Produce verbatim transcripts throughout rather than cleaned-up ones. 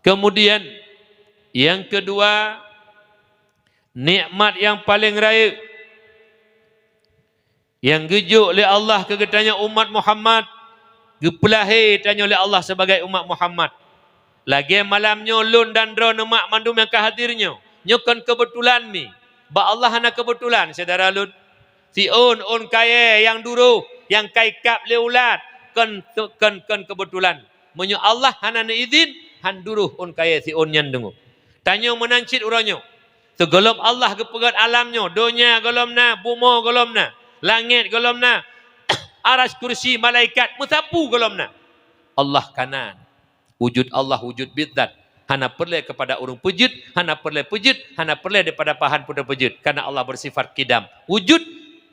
Kemudian, yang kedua, nikmat yang paling rayeuk nyang geujok lé Allah keu geutanyoe umat Muhammad, geupeulahé tanyoe lé Allah sibagai umat Muhammad. Lagée malam nyoe lôn dan droeneuh mak mandum nyang ka hadir nyoe, nyoe kon keubeutulan mi. Bak Allah hana keubeutulan, syedara lôn. Siôn ôn kayée nyang duroh, nyang ka ikab lé ulat, kon, kon, kon keubeutulan. Meunyoe Allah hana neuidhin, han duroh ôn kayée siôn nyan deungoe. Tanyoe meunan cit uroe nyoe. Sigohlom Allah geupeugét alam nyoe, donya gohlom na, bumoe gohlom na, langét gohlom na, aras, kursi, malaikat, meusapeue gohlom na. Allah ka na. Wujud Allah wujud bidzat. Hana peureulée keupada ureuëng peujeuet, hana peureulée peujeuet, hana peureulée daripada pahan peue peujeuet, karena Allah bersifat kidam. Wujud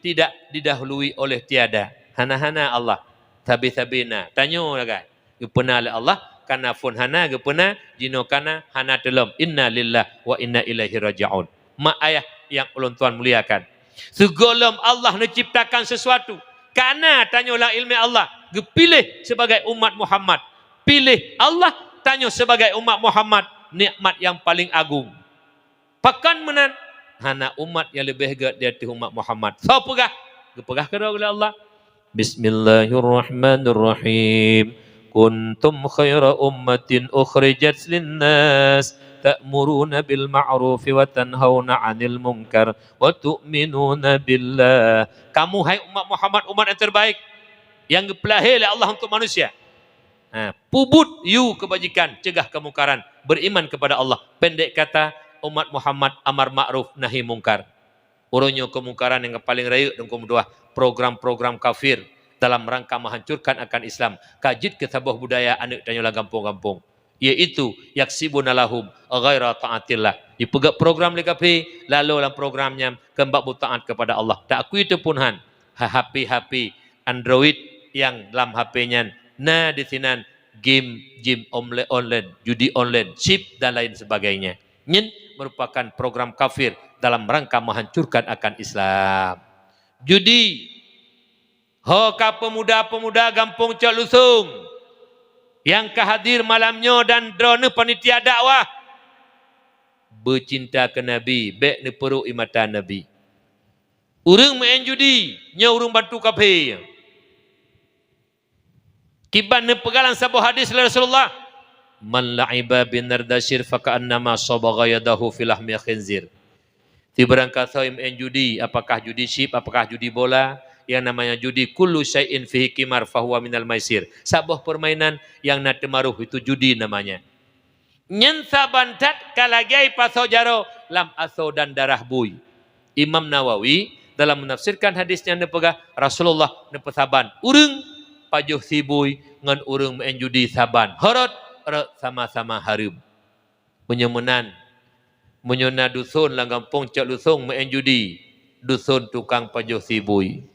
tidak didahului oleh tiada. Hana-hana Allah, sabe-sabe na. Tanyoe lagée geupeuna lé Allah, kana phon hana geupeuna, jinoe kana, hana teulom. Inna lillahi wa inna ilaihi raji'un. Mak ayah nyang ulôn tuan muliakan, sigohlom Allah neuciptakan sesuatu, kana tanyoe lam ileumé Allah, geupiléh sibagai umat Muhammad. Piléh Allah tanyoe sibagai umat Muhammad, nikmat nyang paléng agong. Pakon meunan? Hana umat nyang leubeh gét di ateueh umat Muhammad. Soe peugah? Geupeugah keudroe lé Allah. Bismillahirrahmanirrahim. Kuntum khaira ummatin ukhrijat linnas, ta'muruna bil ma'rufi wa tanhauna 'anil munkar wa tu'minuna billah. Kamu, hai umat Muhammad, umat yang terbaik, yang geupeulahé lé Allah untuk manusia. Ha, peubuet yue keubajikan, cegah keumungkaran, beriman kepada Allah. Pendek kata, umat Muhammad amar ma'ruf nahi mungkar. Uroe nyoe keumungkaran nyang paléng rayeuk dongkom dua, program-program kafir dalam rangka meuhancurkan akan Islam, ka jeuet keu saboh budaya aneuëk tanyoe lam gampông-gampông, yaitu yaksibuna lahum ghaira taatillah. Jipeugét program lé kafé, lalu lam program nyan keumbak beutaat kepada Allah. Taakui teupun han, ha-, H P-H P Android nyang lam H P nyan na disinan game, game onle-, online, judi online, chip dan lain sebagainya. Nyan merupakan program kafir dalam rangka menghancurkan akan Islam. Judi, ho ka pemuda-pemuda gampông Cot Lusong nyang ka hadir malam nyoe dan droeneuh panitia dakwah, beucinta keu Nabi, bék neupeurok ie mata Nabi. Ureuëng meu'en judi, nyoe ureuëng bantu kafé. Kiban neupeugah lam saboh hadis lé Rasulullah, "Man la'iba bin nardasir faka'annama sabagha yadahu fi lahmi khinzir." Sibarang kasoe meu'en judi, apakah judi chip, apakah judi bola, yang namanya judi, kullu syai'in fihi qimar fahuwa minal maisir. Saboh permainan yang na teumaroh itu judi namanya. Nyan saban that ka lagée pasoe jaroe lam asoe dan darah bui. Imam Nawawi dalam menafsirkan hadis nyan neupeugah, Rasulullah neupeusaban ureuëng pajoh sie bui ngon ureuëng meu'en judi saban ho rot, rot sama-sama hareuem. Meunyoe meunan, meunyoe na duson lam gampông Cot Lusong meu'en judi, duson tukang pajoh sie bui.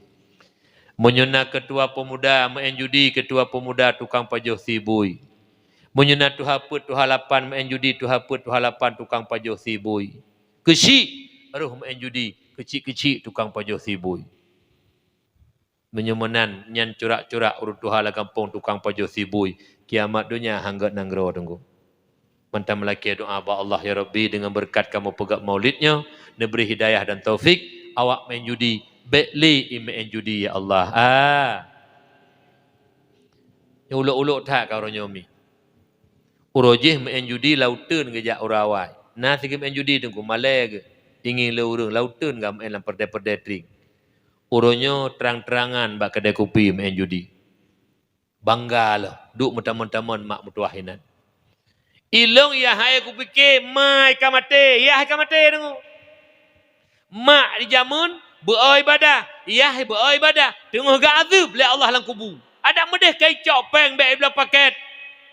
Meunyoe na keutua peumuda meu'en judi, keutua peumuda tukang pajoh sie bui. Meunyoe na tuha peuet, tuha lapan meu'en judi, tuha peuet, tuha lapan tukang pajoh sie bui. Keuchik roh meu'en judi, keuchik-keuchik tukang pajoh sie bui. Meunyoe meunan, nyan curak-curak ureuëng tuha lam gampông tukang pajoh sie bui, kiamat donya han gét nanggroe teungku. Mantong meulakée doá bak Allah, "Ya Rabbi, deungon beureukat kamoe peugét maulid nyoe, neubri hidayah dan taufik, awak meu'en judi, bék lé ie meu'en judi, ya Allah." Ah. Nyoe ulok-ulok that ka uroe nyoe mi. Uroe jih meu'en judi lam uteuen geujak uroe awai. Na sigeumeu'en judi teungku, malée geuh, ingieng lé ureuëng, lam uteuen geuh meu'en lam peureudée-peureudée tring. Uroe nyoe trang-trangan bak keudée kupi meu'en judi. Bangga lom, duek meutamong-tamong mak meutuwah inan. Ilong yah hai kupike, ma hai ka maté, yah hai ka maté deungoe. Mak di jameun beu-o ibadah, yah beu-o ibadah, teungoh geuazeub lé Allah lam kubu. Adak meudeh ka icok péng bék ibloe pakét,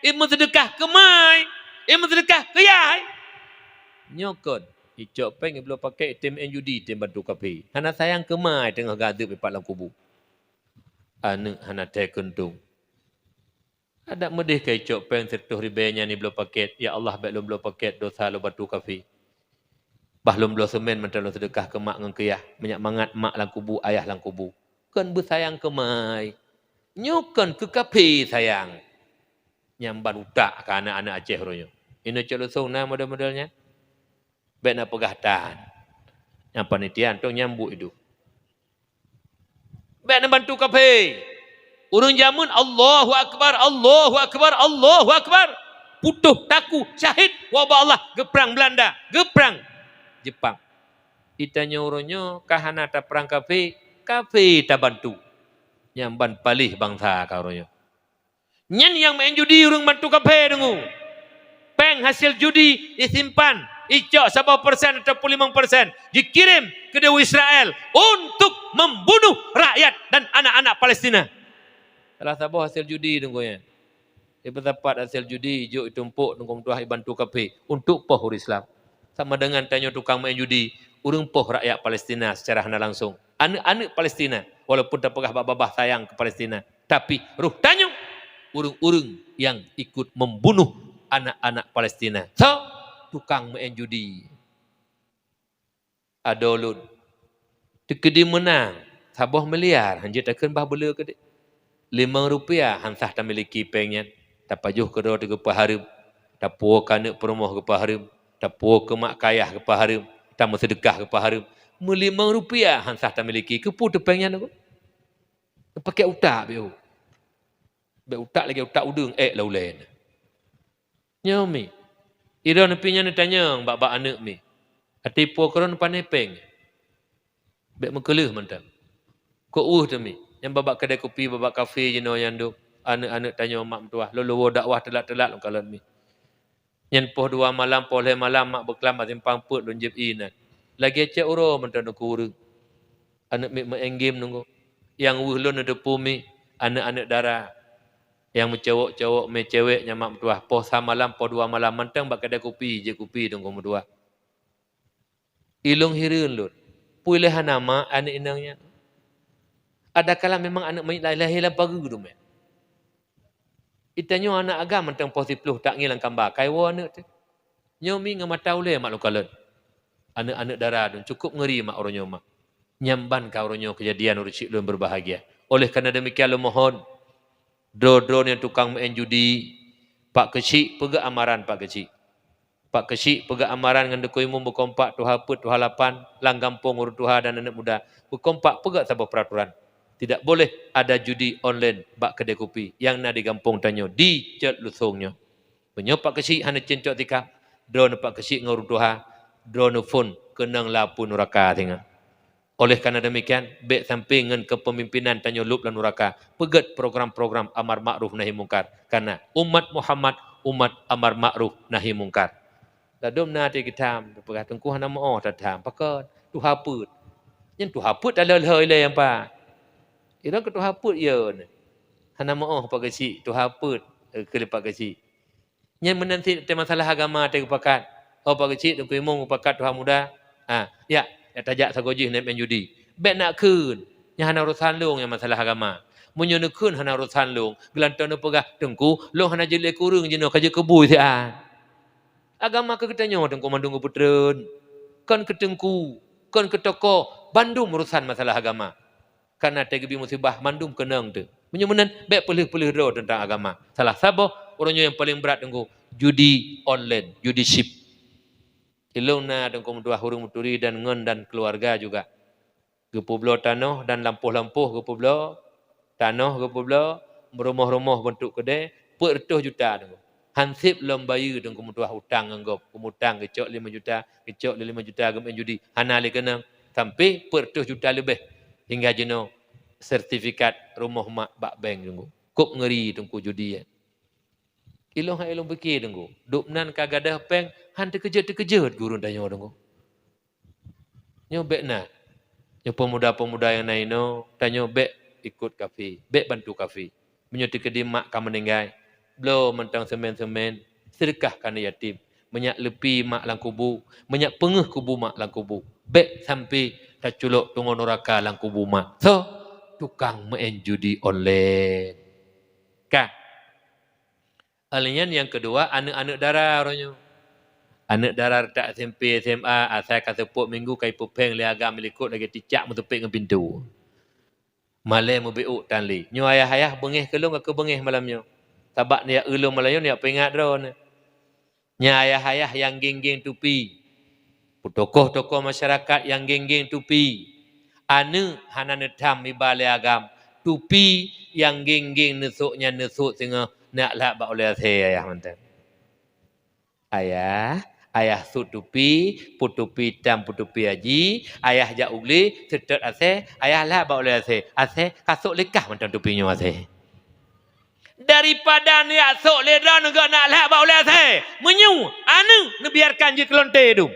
imeuseudeukah keu ma hai, imeuseudeukah keu yah hai. Nyoe kon, icok péng ibloe pakét item meu'en judi, item bantu kafé. Hana sayang keu ma hai teungoh geuazeub ipat lam kubu. Aneuëk hana thèe keuntung. Adak meudeh ka icok péng sireutôh ribèe nyan ibloe pakét, "Ya Allah, bék lôn bloe pakét, dosa lôn bantu kafé. Bah lôn bloe seumén mantong lôn seudeukah keu mak ngon keu yah, meunyak mangat mak lam kubu, ayah lam kubu." Kon beusayang keu ma hai. Nyoe kon keu kafé sayang. Nyang ban utak keu aneuëk-aneuëk Aceh uroe nyoe. Inoe cok lusong na model-model nyan. Bèk na peugah tan. Nyang panitia tong nyang buet idup. Bèk na bantu kafé. Ureueng jameun, Allahu Akbar, Allahu Akbar, Allahu Akbar. Putôh takue, syahid, wabah Allah, geuprang Belanda, geuprang Jepang. Itanyoe uroe nyoe ka hana taprang kafé, kafé tabantu. Nyang ban paléh bansa ka uroe nyoe. Nyan nyang meu'en judi ureueng bantu kafé deungoe. Péng hasil judi jisimpan, jicok saboh persen ataupun limong persen, jikirém keu deungon Israel untuk membunuh rakyat dan anak-anak Palestina. Salah saboh hasil judi deungoe nyan. Ipeusapat hasil judi jok itumpôk deungoe meutuah jibantu kafé untuk poh ureueng Islam. Sama dengan tanyoe tukang meu'en judi, ureueng poh rakyat Palestina secara hana langsung. Aneuk-aneuk Palestina, walaupun tapeugah bak babah sayang keu Palestina, tapi roh tanyoe ureueng-ureueng nyang ikut membunuh anak-anak Palestina. So, tukang meu'en judi. Adoe lôn. Teukeudi meunang saboh miliar, hanjeuet takheun bah beuleu keudeh. Limong rupiah han sah tamiliki péng nyan. Tapajoh keudroe teuh geupeuhareuem, tapuwoe keu aneuk peurumoh geupeuhareuem, tapuwoe keu mak keu ayah geupeuhareuem, tameuseudeukah geupeuhareuem. Meulimong rupiah han sah tamiliki, keupeue teuh péng nyan, Teungku? Pakèk utak beu. Bèk utak lagèe utak udeueng, ék lam ulèe. Nyoe mi. Idong neupie nyan neutanyong bak-bak aneuk mi. Até po keudroe neupané péng. Bèk meukeuleuh mantong. Kok weueh teuh mi. Nyang bak-bak keudè kupi, bak-bak kafé jinoe nyan dum. Aneuk-aneuk tanyoe mak meutuah. Lôn lôn woe dakwah teulat-teulat lôn kalon mi. Nyan poh dua malam, poh lhèe malam mak beuklam bak simpang peuet lôn jieb ié nan. Lagèe cèt uroe mantong Teungku ureueng. Aneuk miet meu'en game Teungku. Nyang weueh lôn neuteupeue mi, aneuk-aneuk dara. Nyang meucowok-cowok, meucewek nyang mak meutuah. Poh sa malam, poh dua malam mantong bak keudè kupi, jieb kupi Teungku meutuah. Ilôn hireuen lôn. Peue lé hana mak aneuk inong nyan? Adakala memang aneuk miet lahé lam pageue teumé. Itanyoe aneuk agam mantong poh siplôh tak ngieng lam kamba, ka iwoe aneuk teuh. Nyoe mi ngon mata ulèe mak lôn kalon. Aneuk-aneuk dara dum, cukup ngeuri mak uroe nyoe mak. Nyan ban ka uroe nyoe keujadian ureueng chik lôn beubahgia. Oleh karena demikian lôn mohon, droe-droe nyang tukang meu'en judi, Pak Keuchik, peugöt amaran Pak Keuchik. Pak Keuchik peugah amaran ngon Teungku Imum beukompak tuha peuet, tuha lapan, lam gampông ureueng tuha dan aneuk muda beukompak peugah saboh peuraturan. Tidak boleh ada judi online bak keudè kupi nyang na di gampông tanyoe di Cot Lusong nyoe. Meunyoe Pak Keuchik hana cen cok tikam, droeneuh Pak Keuchik ngon ureueng tuha, droeneuh phon keunong lam apui nuraka singoh. Oleh karena demikian, bèk sampai ngon kepemimpinan tanyoe lôb lam nuraka, peugöt program-program amar makruf nahi mungkar. Karena umat Muhammad, umat amar makruf nahi mungkar. Ladôm na até geutham, teupeugah Teungku hana meu-oh tatham. Pakon? Tuha peuet. Nyan tuha peuet talheueh-lheueh ilèe nyan pat. Ilôn keu tuha peuet, yo, hana meu-oh Pak Keuchik, tuha peuet, eh, keu Pak Keuchik. Nyan meunan cit teuh masalah agama teuh geupakat. Oh, Pak Keuchik, Teungku Imum geupakat tuha muda. Ha, yak, yak tajak sagoe jih nyan meu'en judi. Bèk neukheun. Nyan hana urosan lôn nyan masalah agama. Meunyoe neukheun hana urosan lôn, geulantoe neupeugah, "Teungku, lôn hana jeuet lé keu ureueng jinoe ka jeuet keu bui siat." Agama keu geutanyoe Teungku mandum geupeutreun. Kon keu teungku, kon keu tokoh, bandum urosan masalah agama. Karena teuh geubri musibah mandum keunong teuh. Meunyoe meunan, bèk peulheueh-peulheueh droe teuntang agama. Salah saboh uroe nyoe nyang paleng brat Teungku, judi online, judi chip. Ilôn na Teungku meutuah ureueng meuturi dan ngon dan keuluwarga juga. Geupeubloe tanoh dan lampôh-lampôh geupeubloe, tanoh geupeubloe, meurumoh-rumoh beuntuk keudè, peuet reutôh juta Teungku. Han sép lom bayeue Teungku meutuah utang ngon gob, peumutang geucok limong juta, geucok lé limong juta geumeu'en judi, hana lé keunong, sampai peuet reutôh juta leubeh hingga jinoe sertifikat rumoh mak bak bank Teungku. Kôp ngeuri Teungku judi nyan. Ilôn hai ilôn pike Teungku, dubnan ka gadôh péng han teukeujot-teukeujot gurèe tanyoe Teungku. Nyoe bèk na. Nyoe peumuda-peumuda nyang na inoe, tanyoe bèk ikot kafé, bèk bantu kafé. Meunyoe teukeudi mak ka meuninggai, bloe mantong seumén-seumén, seudeukah keu aneuk yatim. Meunyak leupi mak lam kubu, meunyak peungeuh kubu mak lam kubu. Bèk sampai taculok teungoh nuraka lam kubu mak. Soe? Tukang meu'en judi online. Ka. Alèh nyan nyang keudua, aneuk-aneuk dara uroe nyoe. Aneuk dara reutak S M P, S M A, asai ka seupôt minggu ka jipeupéng lé agam likot lagèe cicak meuteupék ngon pintoe. Malèe meubiôk tan lé. Nyoe ayah-ayah beungéh keu lôn ka keubeungéh malam nyoe. Sabab neujak eu lôn malam nyoe neujak peuingat droeneuh. Nyan ayah-ayah nyang gieng-gieng tupi, peutokoh-tokoh masyarakat nyang gieng-gieng tupi, aneuk hana neutham iba lé agam, tupi nyang gieng-gieng neusok nyan neusok singoh neulak bak ulèe asèe ayah mantong. Ayah, ayah sut tupi, peutupi tam peutupi aji, ayah jak u glé, seutôt asèe, ayah lak bak ulèe asèe. Asèe, ka sok lé kah mantong tupi nyoe asèe. Daripada neujak sok lé droeneuh geuh neulak bak ulèe asèe. Meunyoe aneuk neubiarkan jih keu lonte dum.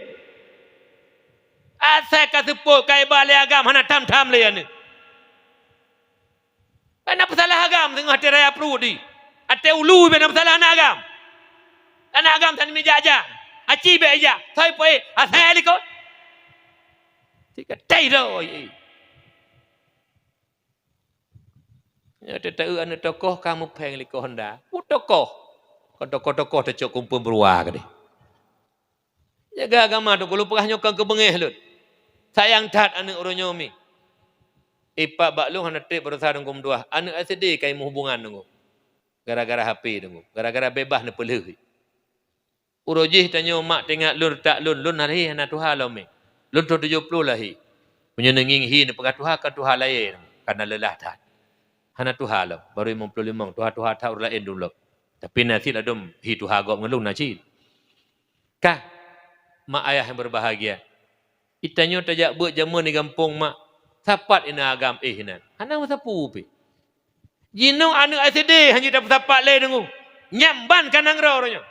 Asèe ka seupôt ka iba lé agam hana tham-tham lé aneuk. Hana peusalah agam teungoh até raya pruet di. Até ulu bèk na peusalah aneuk agam. Aneuk agam tan mijak-jak. Aci bèk ijak. Soi poe asèe likot. Tiga tai dah. Nyoe teuta aneuk tokoh ka mupéng likot honda. Pu tokoh. Kon tokoh-tokoh teucok kumpul beurua keudéh. Jaga agama tu, kulu peugah nyoe kon keubeungéh lôn. Sayang that aneuk uroe nyoe mi. Ipak bak lôn hana trép baroesa deungon meutuah. Aneuk S D ka imeuhubungan deungon. Gara-gara H P deungon. Gara-gara beubaih neupeulheueh. Uroe jih tanyoe mak teuingat lôn, reutak lôn, lôn lahé hana tuha lom mi. Lôn thôn tujoh ploh lahé. Meunyoe neungieng hi neupeugah tuha, kon tuha layée, kana leulah that. Hana tuha lom, baru limong ploh limong, tuha-tuha that ureueng laén dum lom. Tapi na cit ladôm hi tuha gob ngon lôn na cit. Ka, mak ayah nyang berbahagia. Itanyoe tajak beuet jameun di gampông mak, sapat inan agam éh inan. Hana meusapeue pih. Jinoe aneuk S D hana tapeusapat lé deungoe. Nyang ban ka nanggroe uroe nyoe.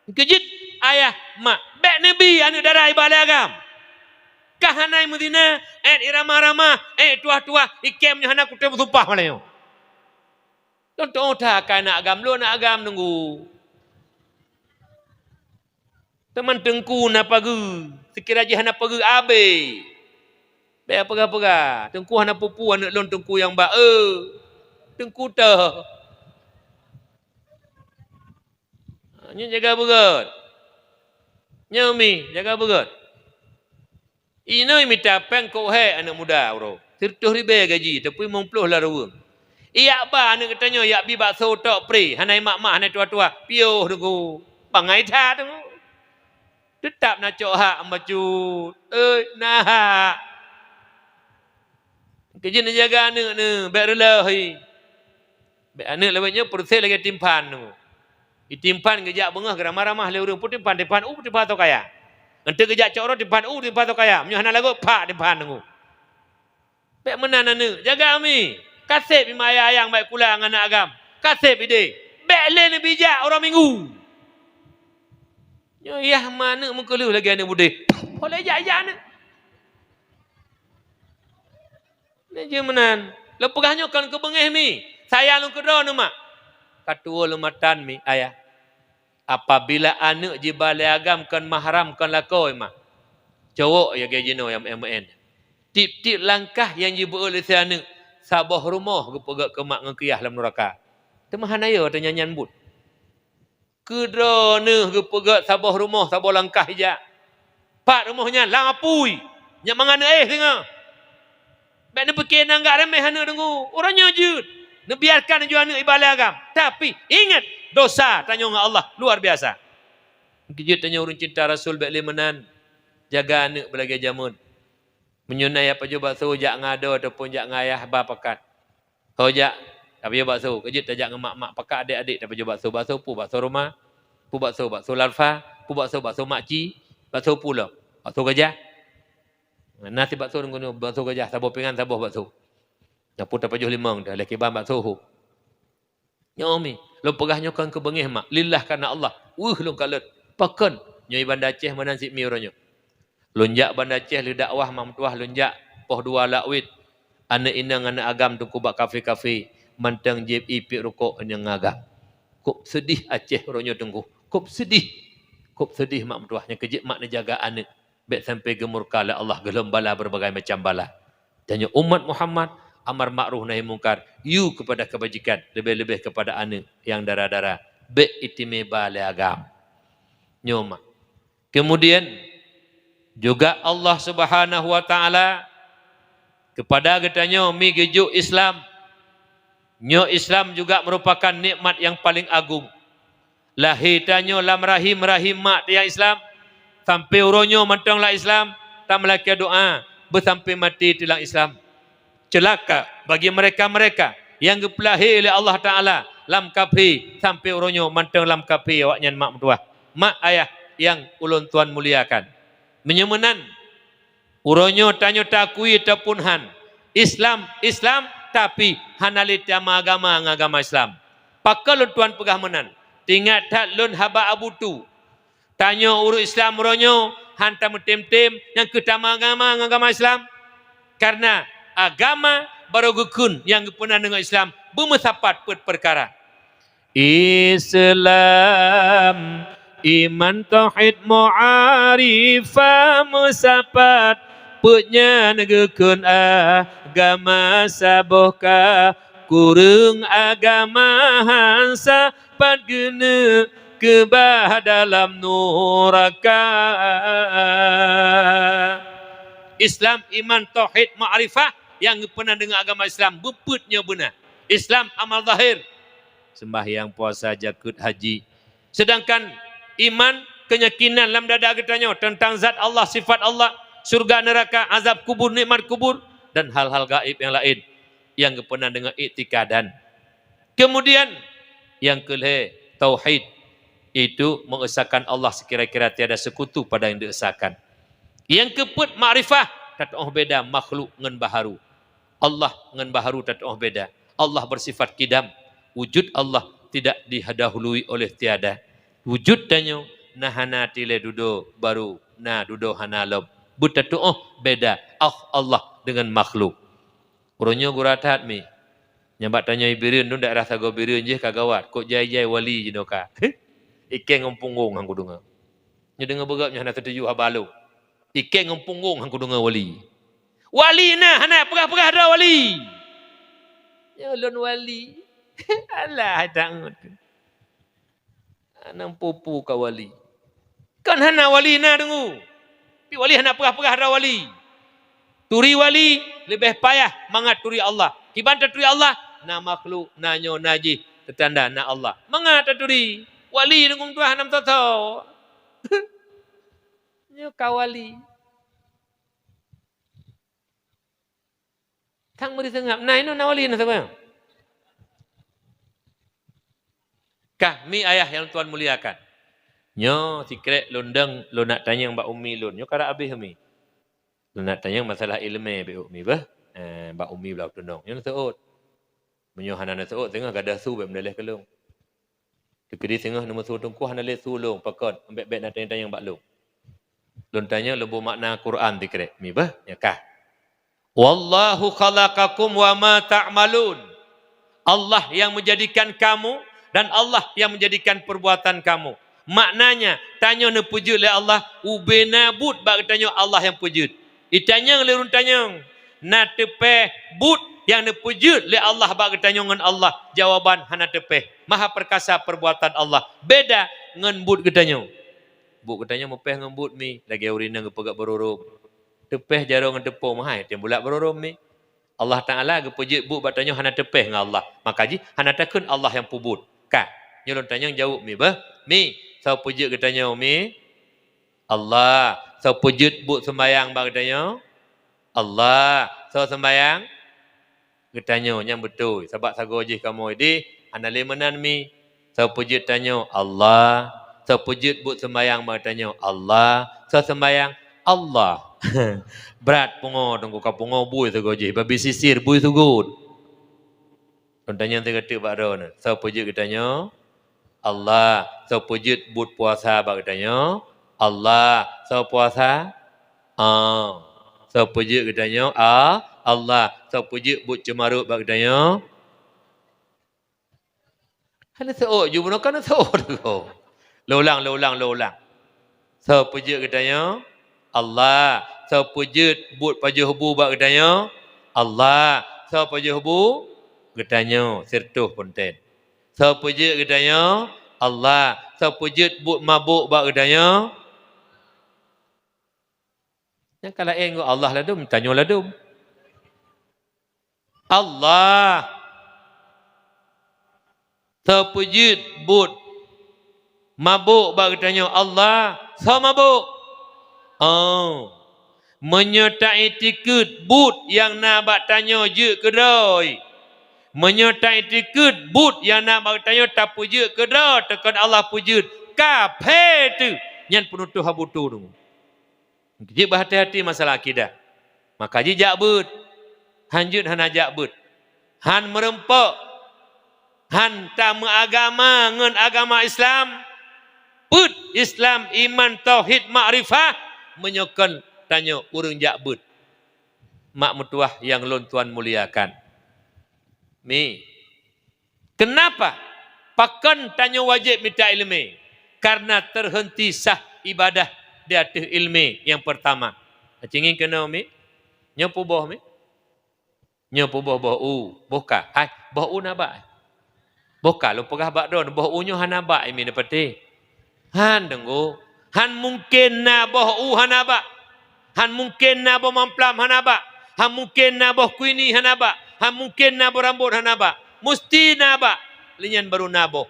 Keujeuet ayah mak, bèk neubi aneuk dara iba lé agam. Ka hana meuzina, éh irama-rama, éh tuah-tuah, ikém nyoe hana kutem sumpah malam nyoe. Contoh that ka aneuk agam, lôn aneuk agam deungoe. Teuma teungku na pageue, seukira jih hana pageue abéh. Bèk peugah-peugah, teungku hana peue-peue aneuk lôn teungku nyang bak, eu, teungku teuh. Nyoe jaga beugöt. Nyoe mi, jaga beugöt. Inoe mita péng kok hék aneuk muda uroe. Sireutôh ribèe gaji, tapi limong ploh lam ruweueng. Ijak ba aneuk geutanyoe ijak bi bakso tok pri, hana imak-mak, hana ituha-tuha. Piôh deungoe. Bangai that deungoe. Teutap na cok hak bacut. Oi, na hak. Keujeuet neujaga aneuk neuh, bèk reuloh hi. Bèk aneuk lawét nyoe peureuséh lagèe timphan nyoe. Di timphan geujak beungoh geuramah-ramah lé ureueng, peue timphan, timphan u, timphan atau kaya. Enteuk geujak cok droe timphan u, timphan atau kaya. Meunyoe hana lagot, phak timphan nyoe. Bèk meunan aneuk, jaga mi. Kaseb imeung ayang bak sikula ngon aneuk agam. Kaseb idéh. Bèk lé neubijak uroe Minggu. Nyoe yah ma aneuk meukeuleuh lagèe aneuk beudéh. Ho lé jak-jak aneuk. Nyoe jeuet meunan. Lôn peugah nyoe kon keubeungéh mi. Sayang lôn keudroe neuh mak. Ka tuwoe lôn matan mi, ayah. Apabila aneuk jiba lé agam kon mahram kon lakoe mak. Cowok lagèe jinoe nyang meu'én-meu'én. Tiep-tiep langkah nyang jibeuet lé si aneuk, saboh rumoh geupeugöt keu mak ngon keu yah lam nuraka. Teuma hana yo teuh nyan, nyan buet. Keu droeneuh geupeugöt saboh rumoh, saboh langkah ijak. Pat rumoh nyan? Lam apui. Nyak mangat neuéh singoh. Bèk neupike nangga reumeh aneuk deungoe. Uroe nyoe jeuet. Neubiarkan laju aneuk iba lé agam. Tapi, ingat, dosa tanyoe ngon Allah luar biasa. Keujeuet tanyoe ureueng cinta Rasul bèk lé meunan. Jaga aneuk beulagèe jameun. Meunyoe na nyang pajoh bakso, jak ngon adoe ataupun jak ngon ayah ba pakat. Ho jak, tapajoh bakso. Keujeuet tajak ngon mak-mak pakat, adék-adék tapajoh bakso. Bakso peue? Bakso Roma. Peue bakso? Bakso Larva. Peue bakso? Bakso makci. Bakso peue lom? Bakso gajah. Na sit bakso deungon nyoe, bakso gajah, saboh pingan, saboh bakso. Nyan peue tapajoh limong teuh, lheuh kiban bakso hôb. Nyoe mi, lôn peugah nyoe kon keubeungéh mak, lillah karena Allah. Weueh lôn kalon. Pakon? Nyoe i Banda Aceh meunan sit mi uroe nyoe. Lôn jak Banda Aceh lheuh dakwah mak meutuah, lôn jak poh dua Lakwét. Aneuk inong aneuk agam teungku bak kafe-kafe, mantong jieb ié piep rukok inong agam. Kok seudeh Aceh uroe nyoe teungku. Kok seudeh. Kok seudeh mak meutuah, nyan keujeuet mak neujaga aneuk. Bèk sampai geumurka lé Allah, geulom bala berbagai macam bala. Tanyoe umat Muhammad, amar ma'ruf nahi mungkar, yue keupada keubajikan, leubeh-leubeh keupada aneuk nyang dara-dara. Bèk itimé ba lé agam. Nyoe mak. Kemudian, juga Allah Subhanahu wa Ta'ala keupada geutanyoe mi geujok Islam. Nyoe Islam juga merupakan nikmat nyang paleng agung. Lahé tanyoe lam rahim-rahim mak teuh nyang Islam, sampoe uroe nyoe mantong lam Islam, tameulakée doá, beusampoe maté teuh lam Islam. Ceulaka bagi mereka-mereka nyang geupeulahé lé Allah Taala lam kafé, sampoe uroe nyoe mantong lam kafé awaknyan mak meutuwah. Mak ayah nyang ulôn tuan muliakan. Meunyoe meunan, uroe nyoe tanyoe taakui ataupun han, Islam, Islam, tapi hana lé tama agama ngon agama Islam. Pakon lôn tuan peugah meunan? Teuingat that lôn haba Abu Tu. Tanyoe ureuëng Islam uroe nyoe han tameutem-tem nyang keu tama agama ngon agama Islam. Kareuna agama barô geukheun nyang geupeunan deungon Islam beumeusapat peuet peukara. Islam, iman, tauhid, ma'rifah, meusapat, peuet nyan geukheun agama saboh ka, kureueng agama han sapat geuneuk keubah dalam nuraka. Islam, iman, tauhid, ma'rifah nyang geupeunan deungon agama Islam beupeuet nyoe beuna. Islam amal zahir, seumbahyang, puasa, jakeuet, haji. Seudangkan iman, keunyakinan lam dada geutanyoe teuntang zat Allah, sifat Allah, syurga, neuraka, azab kubur, nikmat kubur, dan hal-hal gaib nyang laén nyang geupeunan deungon iktikadan. Keumudian, nyang keulhée, tauhid, yaitu meuesakan Allah seukira-kira tiada seukutu pada nyang dieusakan. Nyang keupeuet, makrifah, tatu'oh beda makhluk ngon baharu. Allah ngon baharu tatu'oh beda. Allah bersifat kidam. Wujud Allah tidak didahului oleh tiada. Wujud tanyoe na hana tilée dudoe baru na dudoe hana lom. Beutatu'oh beda Allah dengan makhluk. Uroe nyoe gura that mi. Nyang bak tanyoe Bireuen, daerah sagoe Bireuen jih ka gawat. Kok jai-jai wali jinoe ka. Ikée ngon punggong han kudeungoe. Nyoe deungoe beugöt nyoe hana seutuju haba lôn. Ikée ngon punggong han kudeungoe wali. Wali na hana peugah-peugah droe wali. Nyoe lôn wali. Alah, hai tangut. Anang pupu ka wali. Kan hana wali na deungoe. Tapi wali hana peugah-peugah droe wali. Turi wali leubeh payah mangat turi Allah. Kiban taturi Allah, na makhluk, na nyoe, na jih, teutanda na Allah. Mangat taturi. Wali deungoe tuah hana meusoe-soe. Nyoe ka wali. Sang meuri seungab, na inoe na wali na sabe. Kah mi ayah nyang tuan muliakan. Nyoe sikrek lôn dong lôn nak tanyong bak umi lôn. Nyoe karap abéh mi. Lôn nak tanyong masalah ileumé bak umi beuh. Eh, bak umi blah tunong. Nyoe neuseuôt. Meunyoe hana neuseuôt, teungoh gadoh su bék meudaleh keu lôn. Teukeudi singoh neumeusu teungku hana lé su lôn, pakon? Bék-bék na tanyong-tanyong bak lôn. Lôn tanyong lôn beumakna Quran sikrek. Mi beuh, nyan kah. Wallahu khalaqakum wa ma ta'malun. Allah yang menjadikan kamu dan Allah yang menjadikan perbuatan kamu. Maknanya, tanyoe neupeujeuet lé Allah, ubena buet bak geutanyoe Allah nyang peujeuet. Itanyong lé ureuëng tanyong, na teupéh buet nyang neupeujeuet lé Allah bak geutanyoe ngon Allah? Jawaban, hana teupéh. Maha perkasa perbuatan Allah. Beda ngon buet geutanyoe. Buet geutanyoe meupéh ngon buet mi, lagée ureuëng inong geupeugét beururôm. Teupéh jaroe ngon teupông, meuhai tem bulat beururôm mi. Allah Taala geupeujeuet buet bak tanyoe hana teupéh ngon Allah. Maka jih hana takheun Allah nyang peubuet. Ka, nyoe lôn tanyong jaweueb mi beuh. Mi, soe peujeuet geutanyoe mi? Allah. Soe peujeuet buet seumbahyang bak geutanyoe? Allah. Soe seumbahyang? Geutanyoe, nyan beutôi. Sabab sagoe jih kamoe ideh hana lé meunan mi. Soe peujeuet tanyoe? Allah. Soe peujeuet buet seumbahyang bak geutanyoe? Allah. Soe seumbahyang? Allah. Brat pungo teungku, ka pungo bui sagoe jih, babi sisir bui sugot. Lôn tanyong sigoe teuk bak droeneuh, soe peujeuet geutanyoe? Allah. Soe peujeuet buet puasa bak geutanyoe? Allah. Soe puasa? Ah. Soe peujeuet geutanyoe? Ah, Allah. Soe peujeuet buet ceumarot bak geutanyoe? Hana seuôt ju bunoe, ka na seuôt deungoe. Lôn ulang, lôn ulang, lôn ulang. Soe peujeuet geutanyoe? Allah. Soe peujeuet buet pajoh bu bak geutanyoe? Allah. Soe pajoh bu? Geutanyoe, siratoh peuntén. Soe peujeuet geutanyoe? Allah. Soe peujeuet buet mabök bak geutanyoe? Nyang ka laén ngon Allah ladôm, tanyoe ladôm. Allah. Soe peujeuet buet Mabök bak geutanyoe Allah, soe mabök? Oh. Meunyoe taiktikeuet buet nyang na bak tanyoe jeuet keudroe, meunyoe taiktikeuet buet nyang na bak tanyoe tapeujeuet keudroe, teukon Allah peujeuet, kaphé teuh, nyan peunutôh abu tu. Jeuet beuhati-hati masalah akidah. Maka jijak beuet, hanjeuet hana jak beuet, han meurumpok, han tameuagama ngon agama Islam, peuet Islam, iman, tauhid, makrifah, meunyoe kon tanyoe ureuëng jak beuet. Mak meutuwah nyang lôn tuan muliakan. Mi, kenapa? Pakon tanyoe wajéb mita iéleumé? Karena terhenti sah ibadah di ateueh iéleumé nyang peurtama. Aci ngieng keunoe mi? Nyoe peuboh mi? Nyoe peuboh boh u, boh ka. Hai, boh u na bak. Boh ka lôn peugah bak droeneuh, boh u nyoe hana bak, mi na patéh. Han deungoe, han mungken na boh u hana bak. Han mungken na boh mamplam hana bak. Han mungken na boh kuini hana bak. Han mungken na boh rambot hana bak. Musti na bak, lé nyan baru na boh.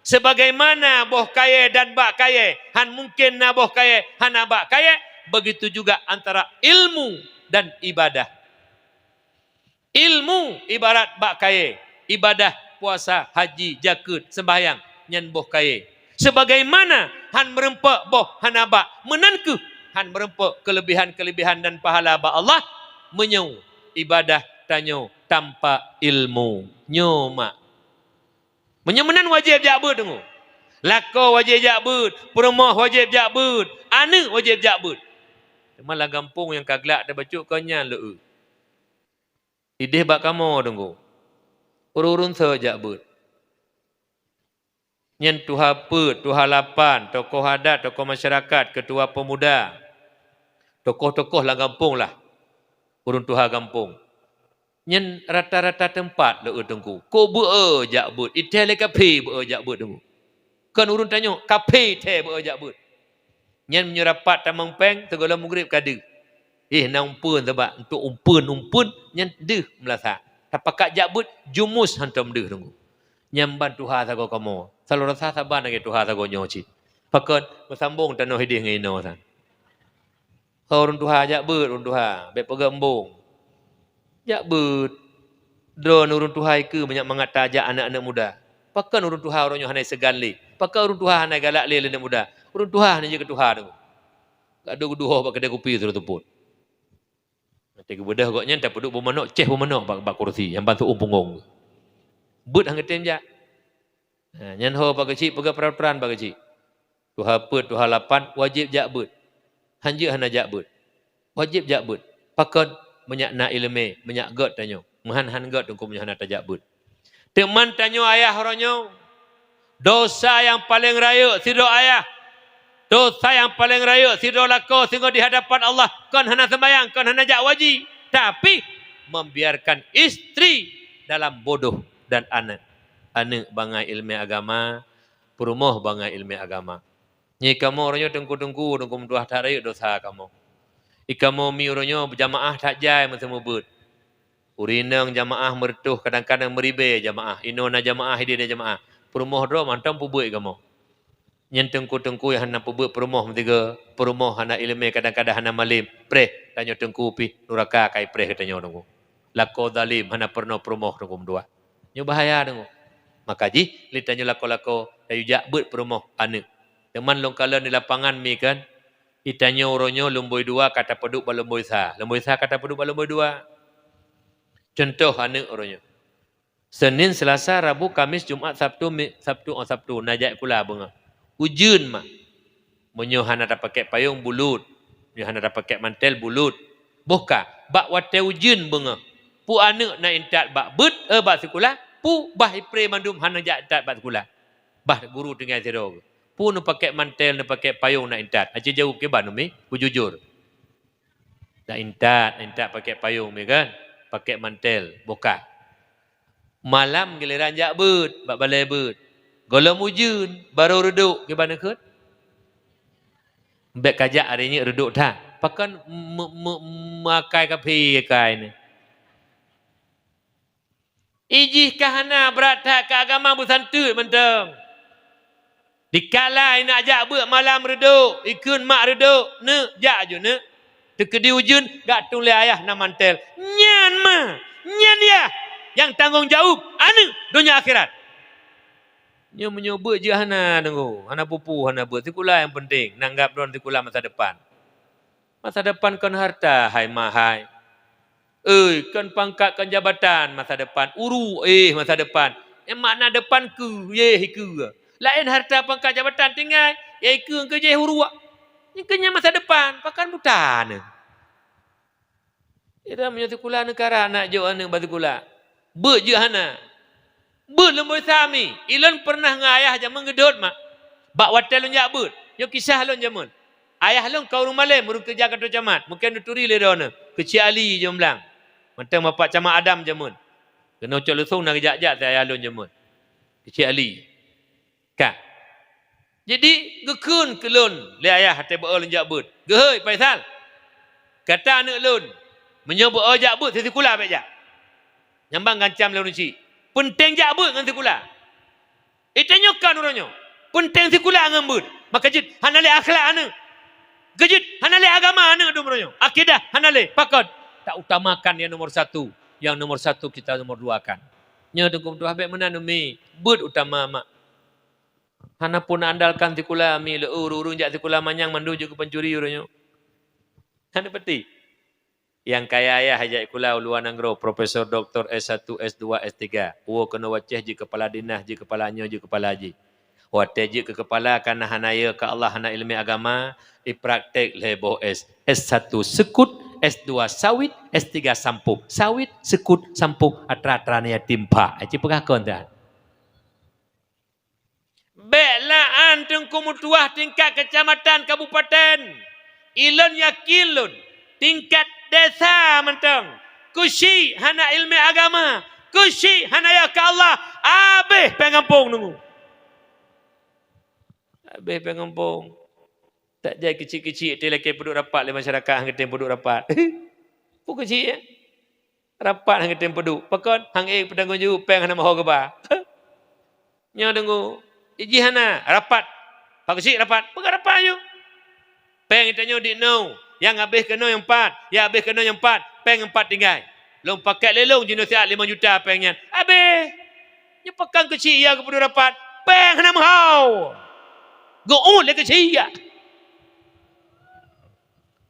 Sebagaimana boh kayée dan bak kayée, han mungken na boh kayée hana bak kayée, begitu juga antara ilmu dan ibadah. Ilmu ibarat bak kayée, ibadah, puasa, haji, jakeuet, seumbahyang, nyan boh kayée. Sebagaimana han meurumpok boh hana bak, meunan kheueh han meurumpok keuleubihan-keuleubihan dan pahala bak Allah, meunyoe ibadah tanyoe tanpa ilmu. Nyoe mak. Meunyoe meunan wajéb jak beuet deungoe. Lakoe wajéb jak beuet, peurumoh wajéb jak beuet, aneuëk wajéb jak beuet. Teuma lam gampông nyang ka glak teubacut kon nyan lé. Idéh bak kamoe deungoe. Ureuëng-ureuëng soe jak beuet? Nyan tuha peuet, tuha lapan, tokoh adat, tokoh masyarakat, keutua peumuda, tokoh-tokoh lam gampông lah, ureuëng tuha gampông. Nyan rata-rata teumpat lé teungku. Kok beu-e jak beuet, ithée lé kaphé beu-e jak beuet teungku. Kon ureuëng tanyoe, kaphé ithée beu-e jak beuet. Nyan meunyoe rapat tamong péng, sigohlom mugreb ka deuh. Éh, na umpeuen sabab, untuk umpeuen-umpeuen nyan deuh meulasa. Tapakat jak beuet, jumus hantom deuh teungku. Nyan ban tuha sagoe kamoe. Saloe rasa saban lagée tuha sagoe nyoe cit. Pakon meusambong tanoh idéh ngon inoe san. Ho ureuëng tuha, jak beuet ureuëng tuha, bék peugét embong. Jak beuet. Droeneuh ureuëng tuha ikeue meunyak mangat tajak aneuëk-aneuëk muda. Pakon ureuëng tuha uroe nyoe hana seugan lé? Pakon ureuëng tuha hana galak lé lé aneuëk muda? Ureuëng tuha hana jeuet keu tuha deungoe. Ka deuh geuduek ho bak keudée kupi sidroe teupot. Watée geubeudôh gobnyan tapeuduek beumanök, céh beumanök bak, bak kursi nyang ban seu-uem punggong. Beuet han geutem jak. Ha, nyan ho bak keuchik peugah peuraturan bak keuchik. Tuha peuet, tuha lapan, wajéb jak beuet. Han jeuet hana jak beuet. Wajéb jak beuet. Pakon? Meunyak na iéleumé, meunyak gét tanyoe. Meuhan han gét teungku meunyoe hana tajak beuet. Teuma tanyoe ayah uroe nyoe, dosa nyang paleng rayeuk sidroe ayah, dosa nyang paleng rayeuk sidroe lakoe singoh di hadapan Allah, kon hana seumayang, kon hana jak waji, tapi membiarkan istri dalam bodoh dan aneuk. Aneuk bangai iéleumé agama, peurumoh bangai iéleumé agama. Nyoe kamoe uroe nyoe teungku-teungku, teungku meutuah that rayeuk dosa kamoe. Ikamoe mi uroe nyoe jamaah that jai meuseumeubeuet. Ureuëng inong jamaah meureutôh, kadang-kadang meuribée jamaah. Inoe na jamaah, idéh na jamaah. Peurumoh droe mantong peubeuet kamoe. Nyan teungku-teungku nyang hana peubeuet peurumoh meusigoe, peurumoh hana iéleumé, kadang-kadang hana malem, preh tanyoe teungku pih nuraka ka ipreh geutanyoe teungku. Lakoe zalem hana peurunoe peurumoh teungku meutuah. Nyoe bahaya teungku. Maka jih lé tanyoe lakoe-lakoe tayue jak beuet peurumoh aneuk. Teuma lôn kalon di lapangan mi kan, di tanyoe uroe nyoe lumboi dua ka tapeuduek bak lumboi sa, lumboi sa ka tapeuduek bak lumboi dua. Cuntoh aneuk uroe nyoe. Senin, Selasa, Rabu, Kamis, Jumat, Sabtu, mi-, Sabtu, oh, Sabtu na jak sikula beungoh. Ujeuen mak. Meunyoe hana tapakék payong, bulut. Meunyoe hana tapakék mantel, bulut. Boh ka, bak watée ujeuen beungoh, peue aneuk na intat bak beuet, eh, bak sikula, peue bah ipreh mandum hana jak intat bak sikula. Bah guru tinggai sidroe. Peue neupakék mantel, neupakék payong na intat. Aci jaweueb kiban umi, beujujur. Na intat, intat pakék payong mi kan? Pakék mantel, boh ka. Malam giliran jak beuet, bak balée beuet. Gohlom ujeuen, barô reudok, kiban neukheun. Bék kajak ari nyoe reudok that. Pakon me-, me-, meuakai kaphé akai nyoe. Ijih ka hana brat that keu agama, beusanteut mantong. Dikala ineuk jak beuet malam reudok, ikheun mak reudok, "Neuk, jak aju neuk." Teukeudi ujeuen, gak tueng lé ayah na mantel. Nyan ma, nyan yah nyang tanggong jaweueb aneuk donya akhirat. Nyoe meunyoe beuet jeuet hana deungoe, hana peue-peue, hana beuet, sikula nyang penting, nanggab droen sikula masa depan. Masa depan kon harta, hai ma hai. Oi, kon pangkat, kon jabatan masa depan. Uruek, eh, masa depan. Nyang makna depan keu, yeh, keu. Laén harta, pangkat, jabatan tinggai, yeh, keu, keu jeh uruek. Nyan keu nyan masa depan, pakon buta nyan. Ira meunyoe sikula neukara aneuk jok aneuk bak sikula. Beuet jeuet hana. Beuet lom boh sa mi. Ilôn peureunah ngon ayah jameun geudhôt mak. Bak watèe lôn jak beuet. Nyoe kisah lôn jameun. Ayah lôn ka ureueng malém, ureueng keureuja kantor camat. Mungken neuturi lé droeneuh. Keuchik Ali jeuem blang. Mantong bapak camat Adam jameun. Keunoe Cot Leusong na geujak-jak si ayah lôn jameun. Keuchik Ali. Ka. Jadi, geukheun keu lôn lé ayah watèe beu lôn jak beuet. Geuhôi, Faisal. Gata aneuk lôn. Meunyoe beu jak beuet, sikula bèk jak. Nyang ban gancam lôn cit. Peunteng jak beuet ngon sikula. Itanyoe ka uroe nyoe. Peunteng sikula ngon beuet. Maka jeuet hana lé akhlak aneuk. Geujeuet hana lé agama aneuk dum uroe nyoe. Akidah hana lé. Pakon? Tak utamakan yang nomor satu. Yang nomor satu kita nomor duakan. Nyoe teungku meutuah bèk meunan umi. Beuet utama mak. Hana pun andalkan sikula mi lé ureueng-ureueng jak sikula manyang mandum jeuet keu pancuri uroe nyoe. Hana peuti. Nyang kaya yah jak sikula u luwa nanggroe, profesor, doktor, S satu, S dua, S tiga. Woe keunoe wacéh jeuet keupala dinas, jeuet keupala nyoe, jeuet keupala jih. Watèe jeuet keu keupala kana hana yö keu Allah, hana ileumèe agama, ipraktek lhèe boh S. S satu seukut, S dua sawit, S tiga sampôh. Sawit, seukut, sampôh, atra-atra aneuk yatim pah. Aci peugah kon tan. Bèk la'an teungku meutuah tingkat keucamatan, kabupaten. Ilôn yakin lôn, tingkat desa mantong. Keuchik hana ileumèe agama, keuchik hana yö keu Allah, abéh péng gampông deungoe. Abéh péng gampông. Tak jai keuchik-keuchik, watèe lakèe peuduek rapat lé masyarakat, han geutem peuduek rapat. Peue keuchik, ya? Rapat han geutem peuduek. Pakon? Han ék peutanggong jaweueb, péng hana meuho geuba. Nyoe deungoe, ijih hana, rapat. Pakon cit rapat? Peugah rapat aju. Péng geutanyoe di nyoe, nyang habéh keunoe nyang pat, nyang habéh keunoe nyang pat, péng nyang pat tinggai. Lôn pakék lé lôn jinoe siat limong juta péng nyan. Habéh. Nyoe pakon keuchik ya geupeuduek rapat, péng hana meuho. Geuôt lé keuchik ya.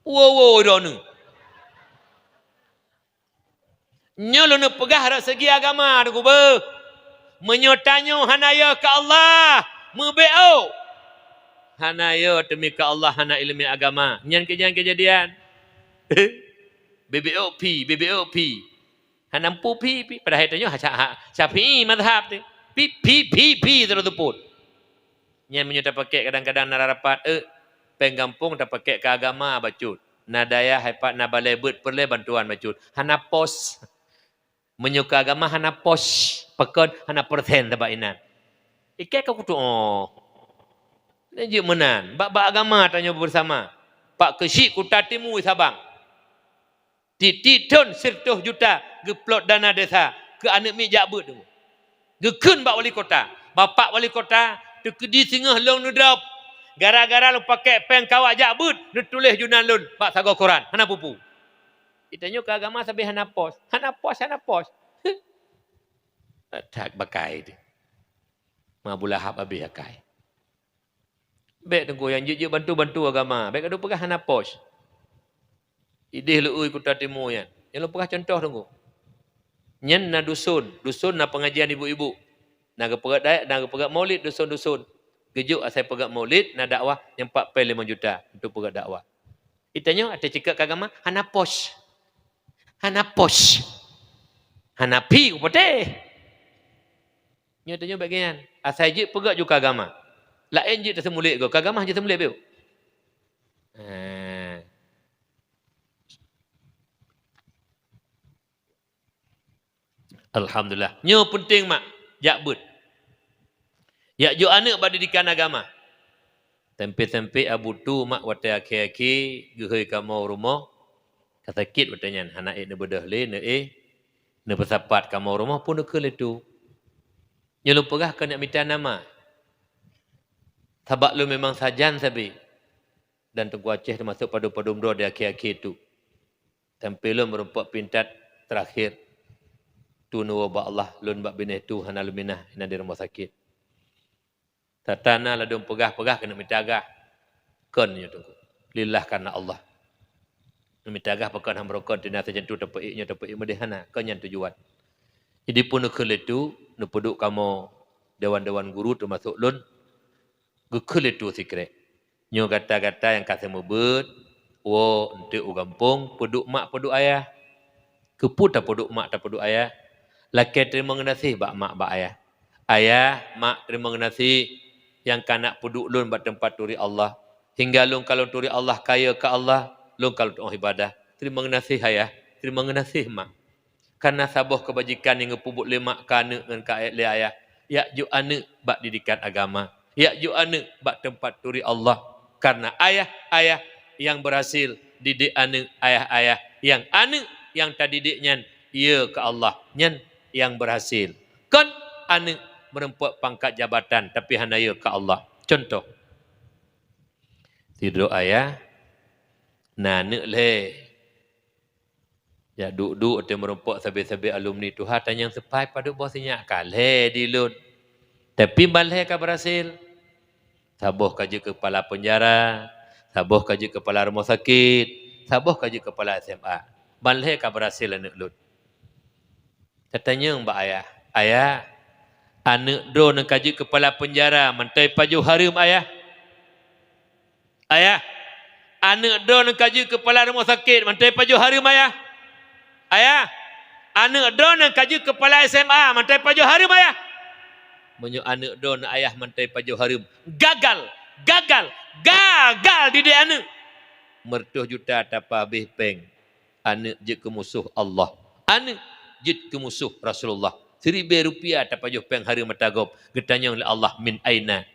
Woe-woe droeneuh. Nyoe lôn peugah rot segi agama, Teungku beuh. Meunyoe tanyoe hana yö keu Allah, meubeuôt. Hana yö teumi keu Allah, hana ileumèe agama. Nyan keuh nyang keujadian. Beuôt phi, beuôt phi. Hana muphom phi, phi. Padahai tanyoe ha, ha, Syafi'i mazhab teuh. Phi, phi, phi, phi, terus tupot. Nyan meunyoe tapakék kadang-kadang na rapat, eh, péng gampông tapakék keu agama bacut. Na dayah hai pat na balèe beuet peureulèe bantuan bacut. Hana pos. Meunyoe keu agama hana pos, pakon hana persen sabab inan. Ikèe ka kutu'oh. Nyan jeuet meunan, bak-bak agama tanyoe beusama. Pak Keuchik Kuta Timu Sabang. Tiep-tiep thon sireutôh juta geuplot dana desa keu aneuk miet jak beuet deungoe. Geukheun bak wali kota, "Bapak wali kota, teukeudi singoh lôn neudrop. Gara-gara lôn pakék péng kawak jak beuet, neutuléh junan lôn bak sagoe koran, hana peue-peue." Geutanyoe keu agama sabé hana pos, hana pos, hana pos. That bakai teuh. Ma Abu Lahab habéh akai. Bèk Teungku nyang jeuet-jeuet bantu-bantu agama. Bèk ka dupeugah hana pos. Idéh leuui Kuta Timu nyan. Nyang lôn peugah cuntoh Teungku. Nyan na dusun, dusun na pengajian ibu-ibu. Na geupeugét dayat, na geupeugét maulid dusun-dusun. Geujok asai peugét maulid, na dakwah nyang pat péng limong juta untuk peugét dakwah. Geutanyoe até ceukeut keu agama, hana pos. Hana pos. Hana phi kupatéh. Nyoe tanyoe bèk geuyan. Asai jeuet peugét ju keu agama. Laén jeuet taseumulék goe, keu agama jeuet seumulék beuh. Eh. Alhamdulillah. Nyoe peunteng mak, jak beuet. Jak jok aneuk bak didikan agama. Tempe-tempe abu tu mak watèe akhé-akhé geuhôi kamoe rumoh. Ka sakét watèe nyan, hana ék neubeudôh lé, neuéh, neupeusapat kamoe rumoh pun neukheun lé tu. Nyoe lôn peugah keu neuk mita nama. Sabab lôn memang sajan sabe. Dan Teungku Aceh teumasok padum-padum droe di akhé-akhé tu. Sampoe lôn meurumpok pintat teurakhé. Tu neuwoe bak Allah, lôn bak binéh tu hana lôn minah, inan di rumoh sakét. Tata na ladôm peugah-peugah keuneuk mita gah. Kon nyoe Teungku. Lillah karena Allah. Neumita gah pakon han meurokon tina sajan tu tapeuék nyoe tapeuék meudeh hana. Kon nyan tujuan. Jadi pun neukheun lé tu, neupeuduek kamoe dewan-dewan guru teumasok lôn, geukheun lé tu sikrék. Nyoe gata-gata nyang ka seumeubeuet, woe eunteuk u gampông, peuduek mak peuduek ayah. Keupeue tapeuduek mak tapeuduek ayah? Lakée teurimong geunaséh bak mak bak ayah. Ayah, mak, teurimong geunaséh nyang ka neupeuduek lôn bak teumpat turi Allah. Hingga lôn kalon turi Allah kaya keu Allah, lôn kalon tuoh ibadah. Teurimong geunaséh ayah, teurimong geunaséh mak. Kareuna saboh keubajikan nyang geupeubuet lé mak keu aneuk ngon keu lé ayah, jak jok aneuk bak didikan agama, jak jok aneuk bak teumpat turi Allah. Kareuna ayah-ayah nyang beurhasil didik aneuk, ayah-ayah nyang aneuk nyang tadidik nyan yö keu Allah, nyan nyang beurhasil. Kon aneuk meurumpok pangkat jabatan tapi hana yö keu Allah. Cuntoh, sidroe ayah na aneuk lhée. Jak duek-duek watée meurumpok sabe-sabe alumni tuha tanyong seupai padub boh sinyak ka lhée di lôn. Tapi ban lhée ka beurhasil. Saboh ka jeuet keupala peunjara, saboh ka jeuet keupala rumoh sakét, saboh ka jeuet keupala S M A. Ban lhée ka beurhasil aneuk lôn. Tatanyong bak ayah, "Ayah, aneuk droeneuh ka jeuet keupala peunjara mantoi pajoh hareuem, Ayah?" Ayah, aneuk droeneuh ka jeuet keupala rumoh sakét mantoi pajoh hareuem, Ayah? Ayah, aneuk droeneuh ka jeuet keupala S M A mantoi pajoh hareuem, Ayah? Meunyoe aneuk droeneuh ayah mantoi pajoh hareuem, gagal, gagal, gagal didik aneuk. Meureutoh juta tapeuhabéh péng. Aneuk jeuet keu musoh Allah. Aneuk jeuet keu musoh Rasulullah. Siribée rupiah tapajoh péng hareuem mata gob, geutanyong lé Allah, "Min aina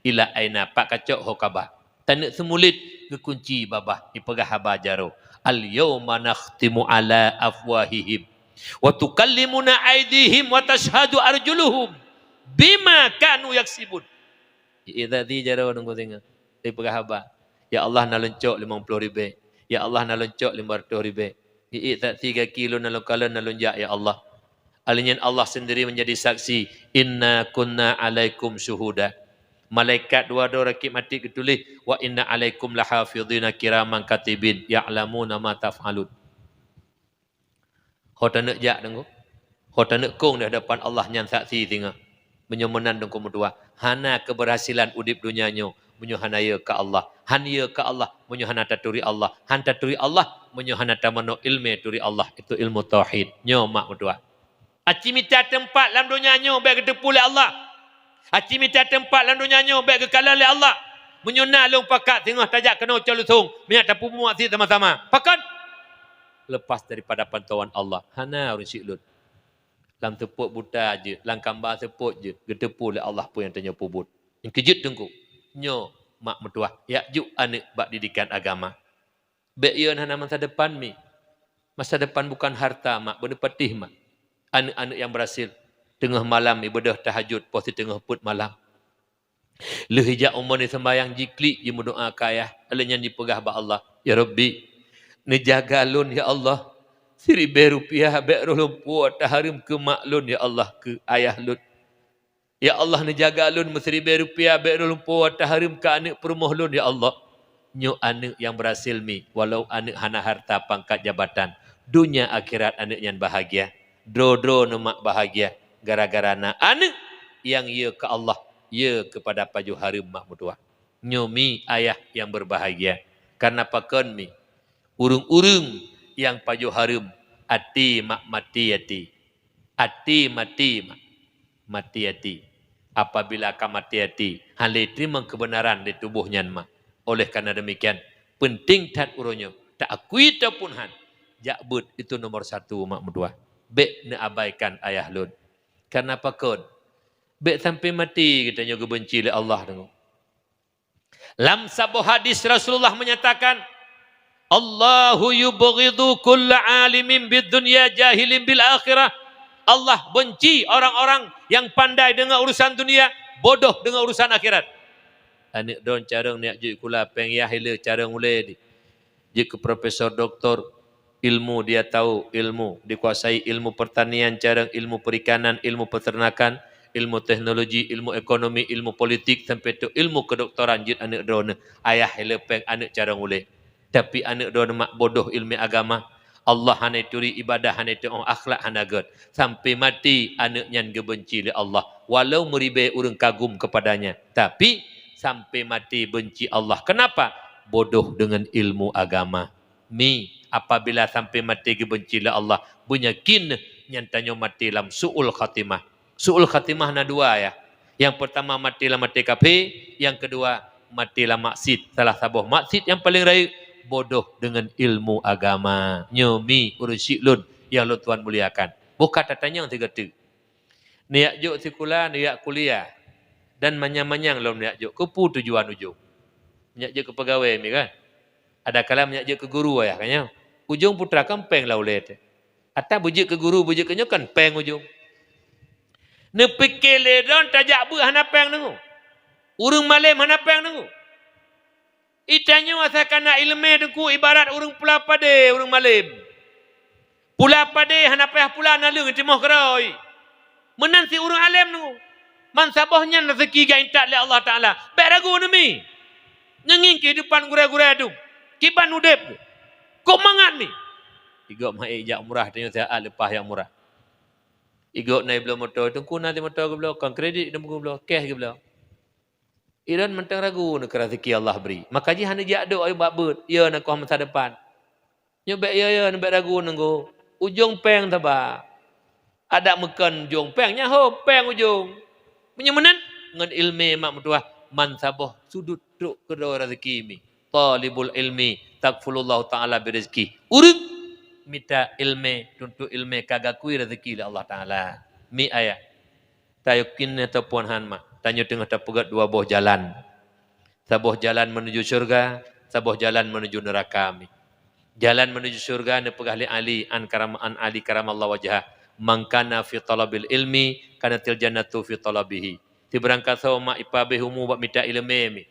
ila aina, pat kacok ho kaba?" Taneuk seumulét geukunci babah, ipeugah haba jaroe, "Al-yauma nakhtimu ala afwahihim, wa tukallimuna aidihim, wa tashhadu arjuluhum bima kanu yaksibun." Iék saksi jaroe Teungku singoh. Ipeugah haba, "Ya Allah, na lôn cok limong ploh ribée. Ya Allah, na lôn cok lima reutôh ribée. Iék saksi gaki lôn na lôn kalon na lôn jak, ya Allah." Alheuh nyan Allah sendiri menjadi saksi, "Inna kunna alaikum syuhuda." Malaikat dua droe rakib maté geutuléh, "Wa inna alaikum lahafidhina kiraman katibin, ya'lamuna ma taf'alun." Ho taneuk jak Teungku, ho taneuk kong di hadapan Allah nyan saksi singoh. Meunyoe meunan Teungku meutuah, hana keubeurhasilan udeb donya nyoe meunyoe hana yö keu Allah. Han yö keu Allah meunyoe hana taturi Allah. Han taturi Allah meunyoe hana tamanoe iéleumé turi Allah, itu ilmu tauhid. Nyoe mak meutuah. Aci mita teumpat lam donya nyoe bék geuteupeue lé Allah. Aci mita teumpat lam donya nyoe bék geukalon lé Allah. Meunyoe na lôn pakat singoh tajak keunoe cok leusong, meunyak tapeubuet maksiet sama-sama. Pakon? Lepas daripada pantauan Allah. Hana ureuëng syiek lôn. Lam seupôt buta jeuet, lam kamba seupôt jeuet, geuteupeue lé Allah peue nyang tanyoe peubuet. Nyang keujeuet Teungku. Nyoe mak meutuah, jak jok aneuk bak didikan agama. Bék yö hana masa depan mi. Masa depan bukan harta mak, beuneupatéh mak. Aneuk-aneuk nyang beurhasil, teungoh malam ibadah tahajud poh siteungoh peuet malam. Lheueh ijak u mon iseumbahyang jiklik jimeudoá keu ayah, lheueh nyan jipeugah bak Allah, "Ya Rabbi, neujaga lôn ya Allah, siribée rupiah bék roh lôn puwoe tahareuem keu mak lôn ya Allah, keu ayah lôn. Ya Allah, neujaga lôn meusiribée rupiah bék roh lôn puwoe tahareuem keu aneuk peurumoh lôn ya Allah." Nyoe aneuk nyang beurhasil mi, walau aneuk hana harta pangkat jabatan, donya akhirat aneuk nyan bahagia. Droe-droeneuh mak bahagia gara-gara na aneuk nyang yö keu Allah, yö keupada pajoh hareuem mak meutuah. Nyoe mi ayah nyang beurbahagia. Kareuna pakon mi? Ureuëng-ureuëng nyang pajoh hareuem até mak maté até. Até maté mak, maté até. Apabila ka maté até, hana lé teurimong keubeunaran di tuboh nyan mak. Oleh karena demikian, peunteng that uroe nyoe, taakui ataupun han, jak beuet itu nomor satu mak meutuah. Bék neuabaikan ayah lôn. Kareuna pakon? Bék sampoe maté geutanyoe geubeunci lé Allah deungoe. Lam saboh hadis Rasulullah menyatakan, "Allahu yubghidu kulla alimin bid dunya jahilin bil akhirah." Allah benci orang-orang yang pandai dengan urusan dunia, bodoh dengan urusan akhirat. Aneuk droen carông neujak jeuet sikula, péng yah ilée carông ulée di. Jeuet keu profesor doktor, ilmu dia tahu, ilmu dikuasai, ilmu pertanian carông, ilmu perikanan, ilmu peternakan, ilmu teknologi, ilmu ekonomi, ilmu politik, sampai tu ilmu kedoktoran jeuet aneuk droeneuh. Ayah ilée péng aneuk carông ulée. Tapi aneuk droeneuh mak bodoh ilmu agama. Allah hana turi, ibadah hana teuoh, akhlak hana gét. Sampai maté aneuk nyan geubenci lé Allah. Walau meuribée ureuëng kagum kepadanya, tapi sampai maté benci Allah. Kenapa? Bodoh dengan ilmu agama. Mi, apabila sampai maté geubenci lé Allah, beunyakin nyan tanyoe maté lam su'ul khatimah. Su'ul khatimah na dua, ya. Yang pertama maté lam até kafé, yang kedua maté lam maksiat. Salah saboh maksiat yang paling rayeuk, bodoh dengan ilmu agama. Nyoe mi ureuëng syiek lôn yang lôn tuan muliakan. Boh ka tatanyong sigoe teuk. Neujak jok sikula, neujak kuliah. Dan manyang-manyang lom neujak jok. Keupeue tujuan ujong? Neujak jok keu peugawée mi kan? Ada kala neujak jok keu guru ayah kan nyoe. Ujong putra kan péng lam ulée teuh. Ata beujeuet keu guru, beujeuet keu nyoe kan péng ujong. Neupike lé droen tajak beuet hana péng deungoe. Ureuëng malém hana péng deungoe. Itanyoe asai kana ileumé deungoe ibarat ureuëng pula padé, ureuëng malém. Pula padé hana payah pula naleueng timoh keurôi. Meunan si ureuëng além deungoe. Mansaboh nyan raseuki geuintat lé Allah Taala. Bék ragu neumi. Ngieng-ngieng keuhidupan gurée-gurée dum. Kiban udeb. Kok mangat mi? Igob mai jak umrah tanyoe siat leupah jak umrah. Igob na ibloe moto, teungku na moto geubloe, kon kredit geubloe, cash geubloe. Iran mantong ragu neukeu raseuki Allah bri. Maka jih hana jak dok ayue bak beuet, ya na koh masa depan. Nyoe bék ya-ya, nyoe bék ragu neunggu. Ujong péng saba. Adak meukon ujong péng, nyan ho péng ujong. Meunyoe meunan, ngon ileumé mak meutuah, mansaboh sudut trok keudroe raseuki mi. Talibul ilmi takfulullahu ta'ala birizki. Ureuëng mita ilmé, tuntut ilmé ka geukui raseuki lé Allah Taala. Mi ayah. Tayakin ataupun han mak. Tanyoe teungoh tapeugét dua boh jalan. Saboh jalan menuju syurga, saboh jalan menuju neuraka mi. Jalan menuju syurga neupeugah lé Ali an karam-, an Ali karamallahu wajhah, "Man kana fi talabil ilmi, kanatil jannatu fi talabihi." Sibarang kasoe mak ipabéh umu bak mita ileumé mi.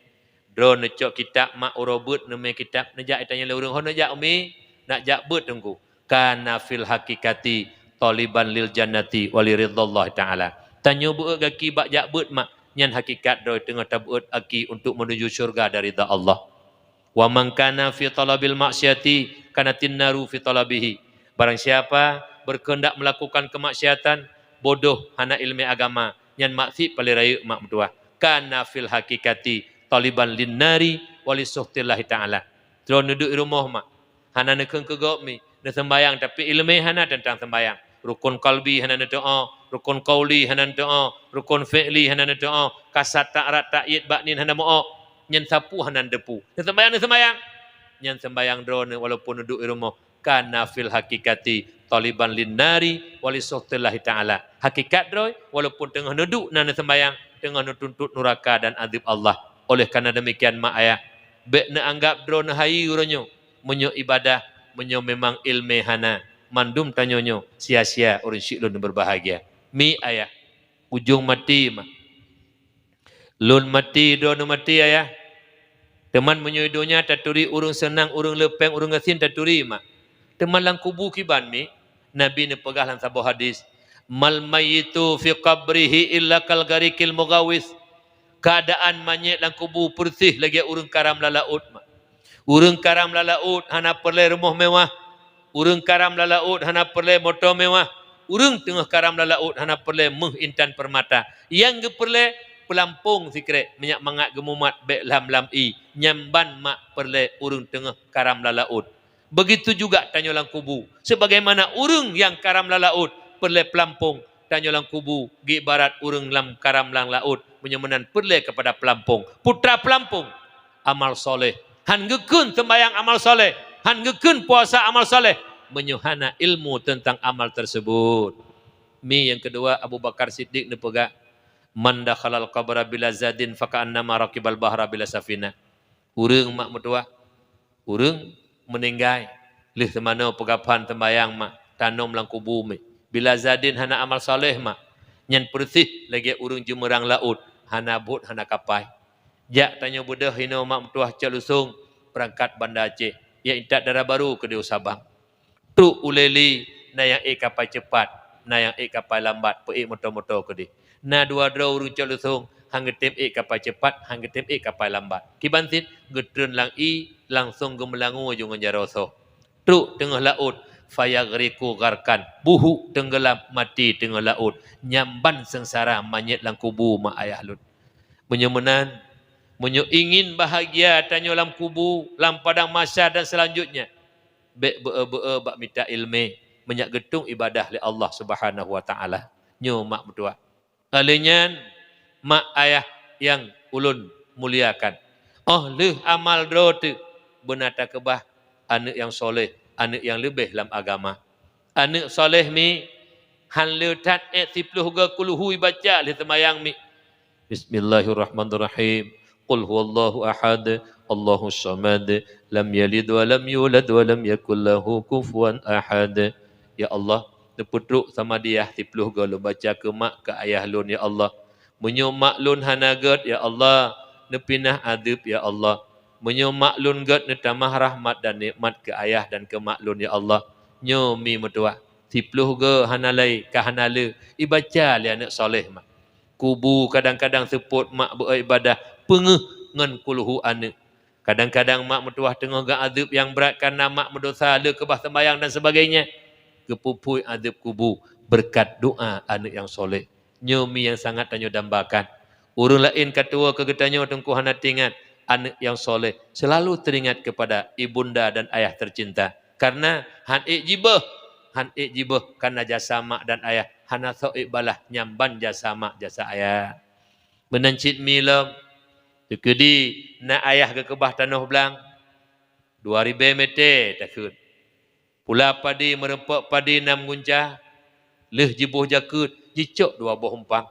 Droeneuh cok kitab mak uroe beuet neumé kitab, neujak itanyoe lé ureuëng, "Ho neujak umi?" "Nak jak beuet teungku." "Kana fil haqiqati taliban lil jannati wa li ridhallahi ta'ala." Tanyoe beuet gaki bak jak beuet mak, nyan hakikat droe teungoh tabeuet gaki untuk menuju syurga dan ridha Allah. "Wa man kana fi talabil ma'syati kanatin naru fi talabihi." Barang siapa berkehendak melakukan kemaksiatan, bodoh, hana ileumé agama, nyan maksiat paléng rayeuk mak meutuah. "Kana fil haqiqati taliban lin nari wa li sukhtillahi ta'ala." Droeneuh duek i rumoh mak, hana neukheun keu gob mi, neuseumbayang tapi ileumé hana teuntang seumbayang. Rukun qalbi hana neuteuoh, rukun qauli hana neuteuoh, rukun fi'li hana neuteuoh, kasat ta'rat ta'yid bak nin hana meuoh. Nyan sapeue hana neuteupeue. Neuseumbayang, neuseumbayang. Nyan seumbayang droeneuh walaupun neuduek i rumoh. "Kana fil haqiqati taliban lin nari wa li sukhtillahi ta'ala." Hakikat droe, walaupun teungoh neuduek na neuseumbayang, teungoh neutuntut nuraka dan azab Allah. Oleh karena demikian mak ayah, bék neuanggab droeneuh hai uroe nyoe. Meunyoe ibadah, meunyoe memang ileumé hana, mandum tanyoe nyoe sia-sia, ureuëng syiek lôn berbahagia. Mi ayah, ujong maté mak. Lôn maté, droeneuh maté ayah. Teuma meunyoe donya taturi ureuëng seunang, ureuëng le péng, ureuëng gasien taturi mak. Teuma lam kubu kiban mi, Nabi neupeugah lam saboh hadis, "Mal mayyitu fi qabrihi illa kal ghariqil mughawis." Keuadaan manyét lam kubu peureuseh lagée ureuëng karam lam laôt mak. Ureuëng karam lam laôt hana peureulée rumoh mewah. Ureuëng karam lam laôt hana peureulée moto mewah. Ureuëng teungoh karam lam laôt hana peureulée méuh intan peurmata. Nyang geupeureulée peulampong sikrék, meunyak mangat geumumat bék lam-lam ié. Nyan ban mak peureulée ureuëng teungoh karam lam laôt. Begitu juga tanyoe lam kubu. Sebagaimana ureuëng nyang karam lam laôt peureulée peulampong, tanyoe lam kubu geuibarat ureuëng lam karam lam laôt, meunyoe meunan peureulée keupada peulampong. Putra peulampong, amal saleh. Han geukheun seumbahyang amal saleh, han geukheun puasa amal saleh, meunyoe hana ilmu teuntang amal teurseubut. Mi nyang keudua, Abu Bakar Siddiq neupeugah, "Man dakhalal qabra bila zadin faka'annama rakibal bahra bila safinah." Ureuëng mak meutuwah, ureuëng meuninggai, lheueh teumanoe peugaphan teumbayang mak, tanom lam kubu mi. Bila zadin hana amal saleh mak, nyan peureuseh lagée ureuëng jeumeurang laôt, hana bot, hana kapai. Jak tanyoe beudôh inoe mak meutuah Cot Lusong, beurangkat Banda Aceh, jak intat dara barô keudéh u Sabang. Trok ulée li, na nyang ék kapai ceupat, na nyang ék kapai lambat, peu ék moto-moto keudéh. Na dua droe ureuëng Cot Lusong, han geutem ék kapai ceupat, han geutem ék kapai lambat. Kiban cit, geutreun lam ié, langsong geumeulangue ju ngon jaroe soh. Trok teungoh laôt, fayaghriqu gharqan, buhuk teunggeulam, maté teungoh laôt. Nyan ban seungsara manyét lam kubu mak ayah lôn. Meunyoe meunan, meunyoe ingin bahagia tanyoe lam kubu, lam padang mahsyar dan selanjutnya, bék beu-e-beu-e bak mita iéleumé, meunyak geutung iébadah lé Allah Subhanahu wa Taala. Nyoe mak meutuah. Óh lheueh nyan, mak ayah nyang ulôn muliakan, óh lheueh amal droe teuk, beuna takeubah aneuëk nyang soleh, aneuëk nyang leubeh lam agama. Aneuëk soleh mi, han le that ék siploh goe kulhu ibaca lheueh seumayang mi. Bismillahirrahmanirrahim. Qul huwallahu ahad, Allahus samad, lam yalid wa lam yulad wa lam yakul lahu kufuwan ahad. Ya Allah, neupeutrok Samadiyah siploh goe lôn baca keu mak keu ayah lôn, ya Allah. Meunyoe mak lôn hana gét, ya Allah, neupinah adeueb, ya Allah. Meunyoe mak lôn gét, neutamah rahmat dan nikmat keu ayah dan keu mak lôn, ya Allah. Nyoe mi meutuah, siploh goe hana lé, ka hana le, ibaca lé aneuëk soleh mak. Kubu kadang-kadang seupôt mak beu-e iébadah, peungeuh ngon kulhu aneuëk. Kadang-kadang mak meutuah teungoh geuadeueb nyang brat kareuna mak meudosa, le keubah seumayang dan sebagainya. Geupeuphôi adeueb kubu beureukat doá aneuëk nyang soleh. Nyoe mi nyang sangat tanyoe dambakan. Ureuëng laén ka tuwoe keu geutanyoe teungku hana teuingat, aneuëk nyang soleh selalu teuingat keupada ibunda dan ayah teucinta. Kareuna han ék jibeuh, han ék jibeuh kareuna jasa mak dan ayah, hana soe ék balaih nyang ban jasa mak jasa ayah. Meunan cit mi lom, teukeudi na ayah geukeubah tanoh blang, dua ribée mete takheun. Pula padi meureumpok padi na meungunca, lheueh jiboh jakeuet, jicok dua boh umpang.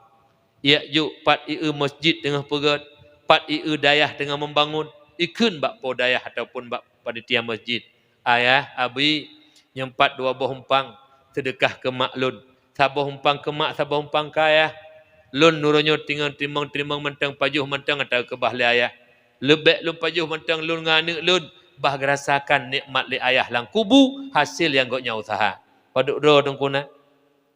Jak jok pat ié masjid teungoh peugét, pat ié dayah teungoh meubangon, ikheun bak po dayah ataupun bak panitia masjid, "Ayah, abi, nyoe pat dua boh umpang, seudeukah keu mak lôn. Saboh umpang keu mak, saboh umpang keu ayah. Lôn uroe nyoe teungoh teurimong-teurimong mantong, pajoh mantong ata geukeubah lé ayah. Leubeh lôn pajoh mantong lôn ngon aneuëk lôn, bah geurasakan nikmat lé ayah lam kubu hasé nyang gobnyan useuha." Padub droe teungku na?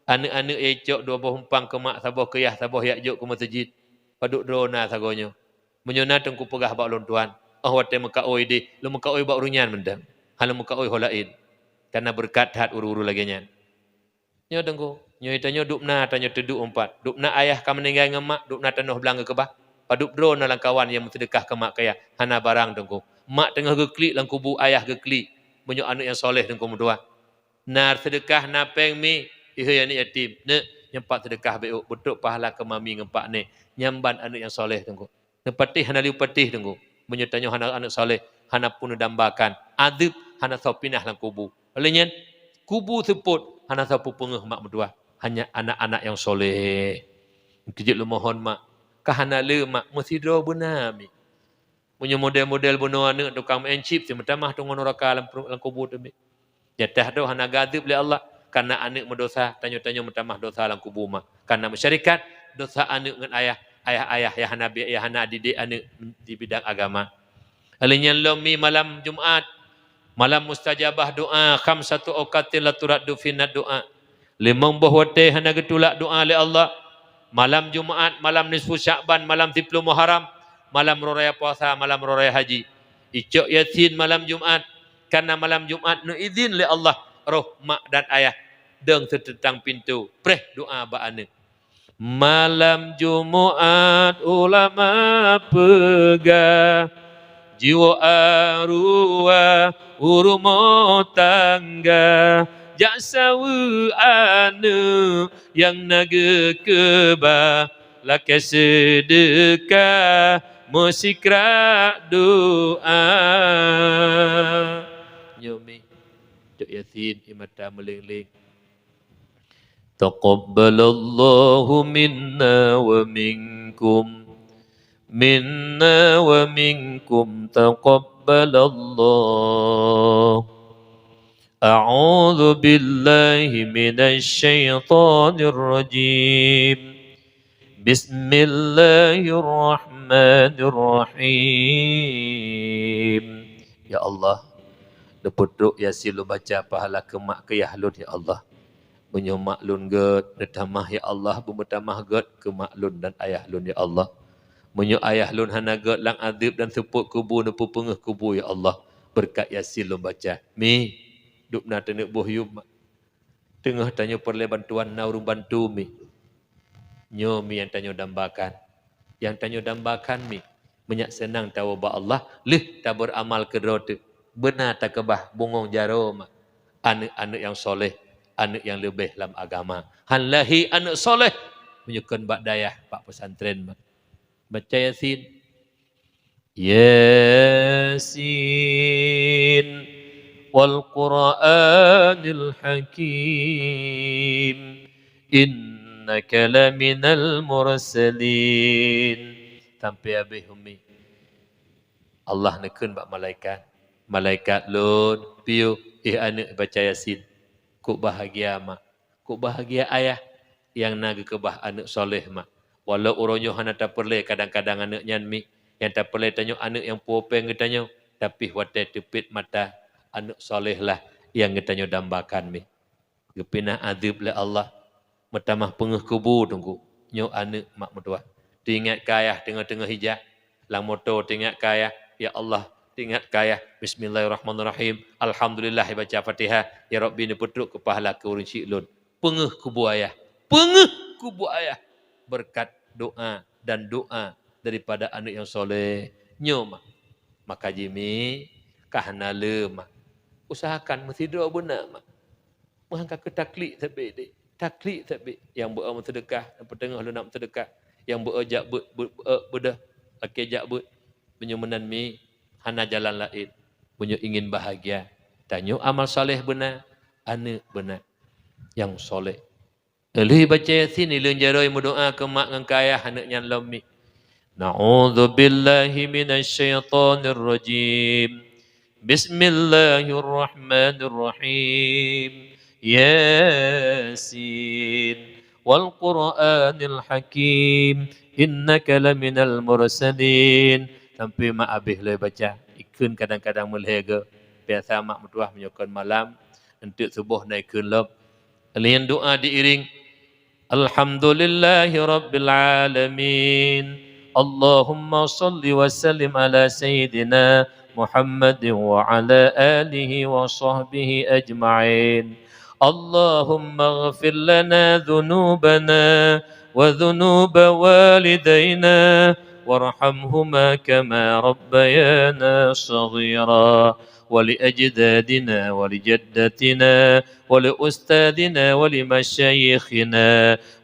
Aneuëk-aneuëk nyang icok dua boh umpang keu mak, saboh keu yah, saboh jak jok keu meuseujid. Padub droe na sagoe nyoe? Meunyoe na teungku peugah bak ulôn tuan, óh watée meukaôi deh, lôn meukaôi bak ureuëng nyan mantong, hana meukaôi ho laén. Kareuna beureukat that ureuëng-ureuëng lagée nyan. Nyoe teungku, nyoe tanyoe dubna tanyoe teuduek umpat. Dubna ayah ka meuninggai ngon mak, dubna tanoh blang geukeubah. Padub droe na lam kawan nyang meuseudeukah keu mak keu yah, hana barang teungku. Mak teungoh geuklik lam kubu, ayah geuklik. Meunyoe aneuëk nyang soleh teungku meutuah. Na seudeukah, na péng mi, ihôi aneuëk yatim. Neuk, nyoe pat seudeukah bék ôk, beutrok pahala keu mami ngon pak neh. Nyan ban aneuëk nyang soleh teungku. Neupatéh hana lé patéh teungku. Meunyoe tanyoe hana aneuëk soleh, hana peue neudambakan, adeueb hana soe pinah lam kubu. Óh lheueh nyan, kubu seupôt hana soe peupeungeuh mak meutuah, hanya anak-anak nyang soleh. Keujeuet lôn mohon mak, ka hana le mak, meusidroe beuna mi. Meunyoe model-model bunoe aneuëk tukang meu'en chip, si meutamah teungoh nuraka lam, lam kubu teuh mi. Jatah droe hana geuadeueb lé Allah, kareuna aneuëk meudosa, tanyoe-tanyoe meutamah dosa lam kubu mak. Kareuna meusyarikat dosa aneuëk ngon ayah, ayah-ayah nyang hana bi-, nyang hana didik aneuëk di bidang agama. Óh lheueh nyan lom mi malam Jumat, malam mustajabah doa, khamsatu auqatin la turaddu fihinna du'a. Limong boh watée hana geutulak doa lé Allah. Malam Jumat, malam nisfu Syakban, malam siploh Muharram, malam roh raya puasa, malam roh raya haji. Icok Yasin malam Jumat, kareuna malam Jumat neuidhin lé Allah roh mak dan ayah dong seuteutang pintoe, preh doa bak aneuëk. Malam Jumat ulama peugah, jiwoe arwah u rumoh tangga, jak saweue aneuëk nyang na geukeubah, lakée seudeukah meusikrak doa. Nyoe mi, cok Yasin, ie mata meuléng-léng. Taqabbalallahu minna wa minkum. Minna wa minkum taqabbalallah. A'udzu billahi minasy syaithanir rajim. Bismillahirrahmanirrahim. Ya Allah, neupeutrok Yasin lôn baca pahala keu mak keu yah lôn, ya Allah. Meunyoe mak lôn gét, neutamah, ya Allah, beumeutamah gét keu mak lôn dan ayah lôn, ya Allah. Meunyoe ayah lôn hana gét, lam azeueb dan seupôt kubu neupeupeungeuh kubu, ya Allah, beureukat Yasin lôn baca. Mi, dubna taneuk boh yum, mak. Teungoh tanyoe peureulée bantuan, na ureuëng bantu, mi. Nyoe mi nyang tanyoe dambakan. Nyang tanyoe dambakan mi, meunyak seunang tawoe bak Allah, lheueh tabeuramal keudroe teuk. Beuna takeubah bungöng jaroe, mak. Aneuëk-aneuëk nyang soleh, aneuëk nyang leubeh lam agama. Han lahé aneuëk soleh, meunyoe kon bak dayah, bak pesantren, mak. Baca Yasin. Yasin, wal Qur'anil Hakim, innaka laminal mursalin. Sampai habéh, Ummi. Allah neukheun bak malaikat, "Malaikat lôn, piôh, éh aneuëk baca Yasin." Kok bahagia mak, kok bahagia ayah nyang na geukeubah aneuëk soleh mak. Walau uroe nyoe hana tapeureulée kadang-kadang aneuëk nyan mi, nyang tapeureulée tanyoe aneuëk nyang puwoe péng geutanyoe, tapi watée teupit mata, aneuëk soleh lah nyang geutanyoe dambakan mi. Geupinah azeueb lé Allah, meutamah peungeuh kubu teungku. Nyoe aneuëk mak meutuwah. Teuingat keu ayah teungoh-teungoh ijak, lam moto teuingat keu ayah, ya Allah, teuingat keu ayah. Bismillahirrahmanirrahim. Alhamdulillah, ibaca Fatihah. Ya Rabbi, neupeutrok keu pahala keu ureuëng syik lôn. Peungeuh kubu ayah. Peungeuh kubu ayah. Beureukat doa dan doa daripada aneuëk nyang soleh. Nyoe mak. Maka jih mi, ka hana le mak. Usahakan meusidroe beuna mak. Meuhan ka keu taklik sabe deh. Taklik sabe. Nyang beu-e meuseudeukah, nyang peuteungoh lôn nak meuseudeukah. Nyang beu-e jak beu-, beu-, beu-, beudoh, lakée jak beuet. Meunyoe meunan mi, hana jalan laén. Meunyoe ingin bahagia, tanyoe amal saleh beuna, aneuëk beuna nyang soleh. Lheueh baca Yasin, ileueng jaroe meudoa keu mak ngon keu ayah aneuëk nyan lom mi. A'udzubillahi minasyaitonirrajim. Bismillahirrahmanirrahim. Yasin, wal Qur'anil Hakim, innaka laminal mursalin. Sampai mak abéh lé baca. Ikheun kadang-kadang meulhèe geuh. Biasa mak meutuwah meunyoe kon malam, eunteuk suboh na ikheun lom. Laén doa diiréng, Alhamdulillahi Rabbil Alamin. Allahumma salli wa sallim ala Sayyidina Muhammadin wa ala alihi wa sahbihi ajma'in. Allahumma ighfir lana dhunubana wa dhunuba walidaina warhamhuma kama rabbayana shaghira. ولأجدادنا ولجداتنا ولأستاذنا ولمشايخنا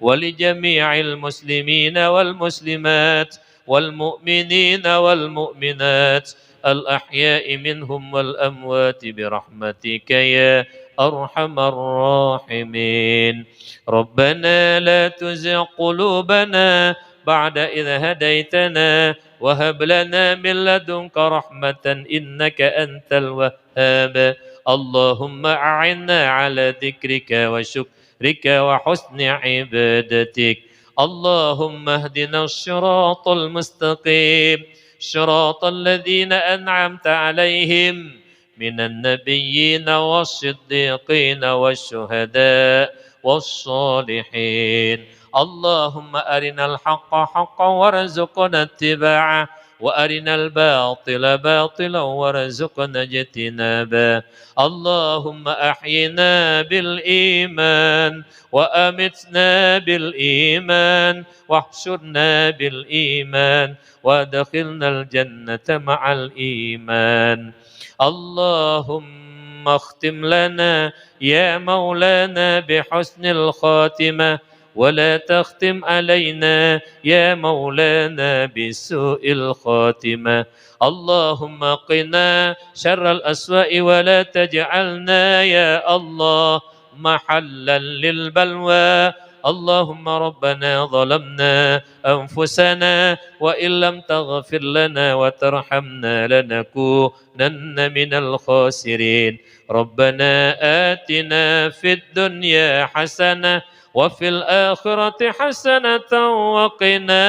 ولجميع المسلمين والمسلمات والمؤمنين والمؤمنات الأحياء منهم والأموات برحمتك يا أرحم الراحمين. ربنا لا تزغ قلوبنا بعد إذ هديتنا وهب لنا من لدنك رحمة إنك أنت الوهاب. اللهم أعنا على ذكرك وشكرك وحسن عبادتك. اللهم اهدنا الصراط المستقيم، صراط الذين أنعمت عليهم من النبيين والصديقين والشهداء والصالحين. اللهم أرنا الحق حقا وارزقنا اتباعه وأرنا الباطل باطلا وارزقنا اجتنابه. اللهم أحينا بالإيمان وأمتنا بالإيمان واحشرنا بالإيمان وأدخلنا الجنة مع الإيمان. اللهم اختم لنا يا مولانا بحسن الخاتمة، ولا تختم علينا يا مولانا بسوء الخاتمة. اللهم قنا شر الأسواء ولا تجعلنا يا الله محلا للبلوى. اللهم ربنا ظلمنا أنفسنا وإن لم تغفر لنا وترحمنا لنكونن لنكونن من الخاسرين. ربنا آتنا في الدنيا حسنة وفي الآخرة حسنة وقنا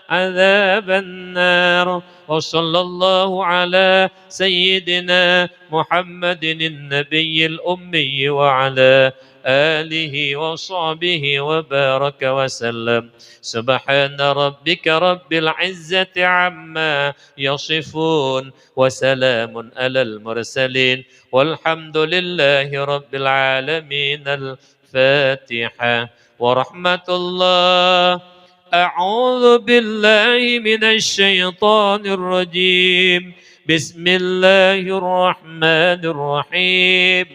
عذاب النار. وصلى الله على سيدنا محمد النبي الأمي وعلى آله وصحبه وبارك وسلم. سبحان ربك رب العزة عما يصفون، وسلام على المرسلين، والحمد لله رب العالمين. الفاتحة. ورحمة الله. أعوذ بالله من الشيطان الرجيم. بسم الله الرحمن الرحيم.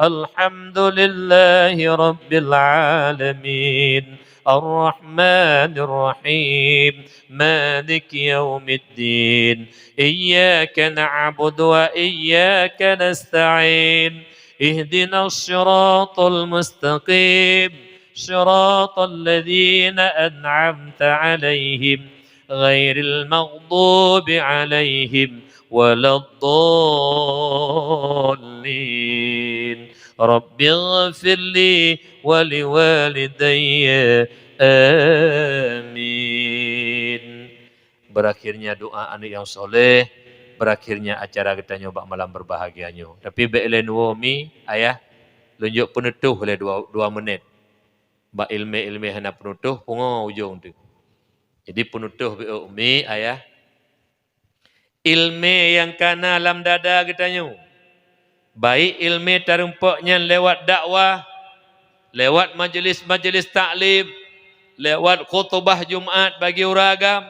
الحمد لله رب العالمين. الرحمن الرحيم. مالك يوم الدين. إياك نعبد وإياك نستعين. اهدنا الصراط المستقيم. صراط الذين أنعمت عليهم غير المغضوب عليهم ولا الضالين. رب اغفر لي ولوالدي. آمين. Berakhirnya doa aneuk nyang soleh, berakhirnya acara geutanyoe bak malam berbahagia nyoe. Tapi bék lé neuwoe mi, ayah, lôn jok peunutôh lé dua, dua menit. Bak ileumé-ileumé hana peunutôh, pungo ujong teuh. Jadi peunutôh bék umi, ayah. Ileumé nyang kana lam dada geutanyoe, baik ileumé tarumpok nyan lewat dakwah, lewat majelis-majelis taklim, lewat khutubah Jumat bagi ureuëng agam,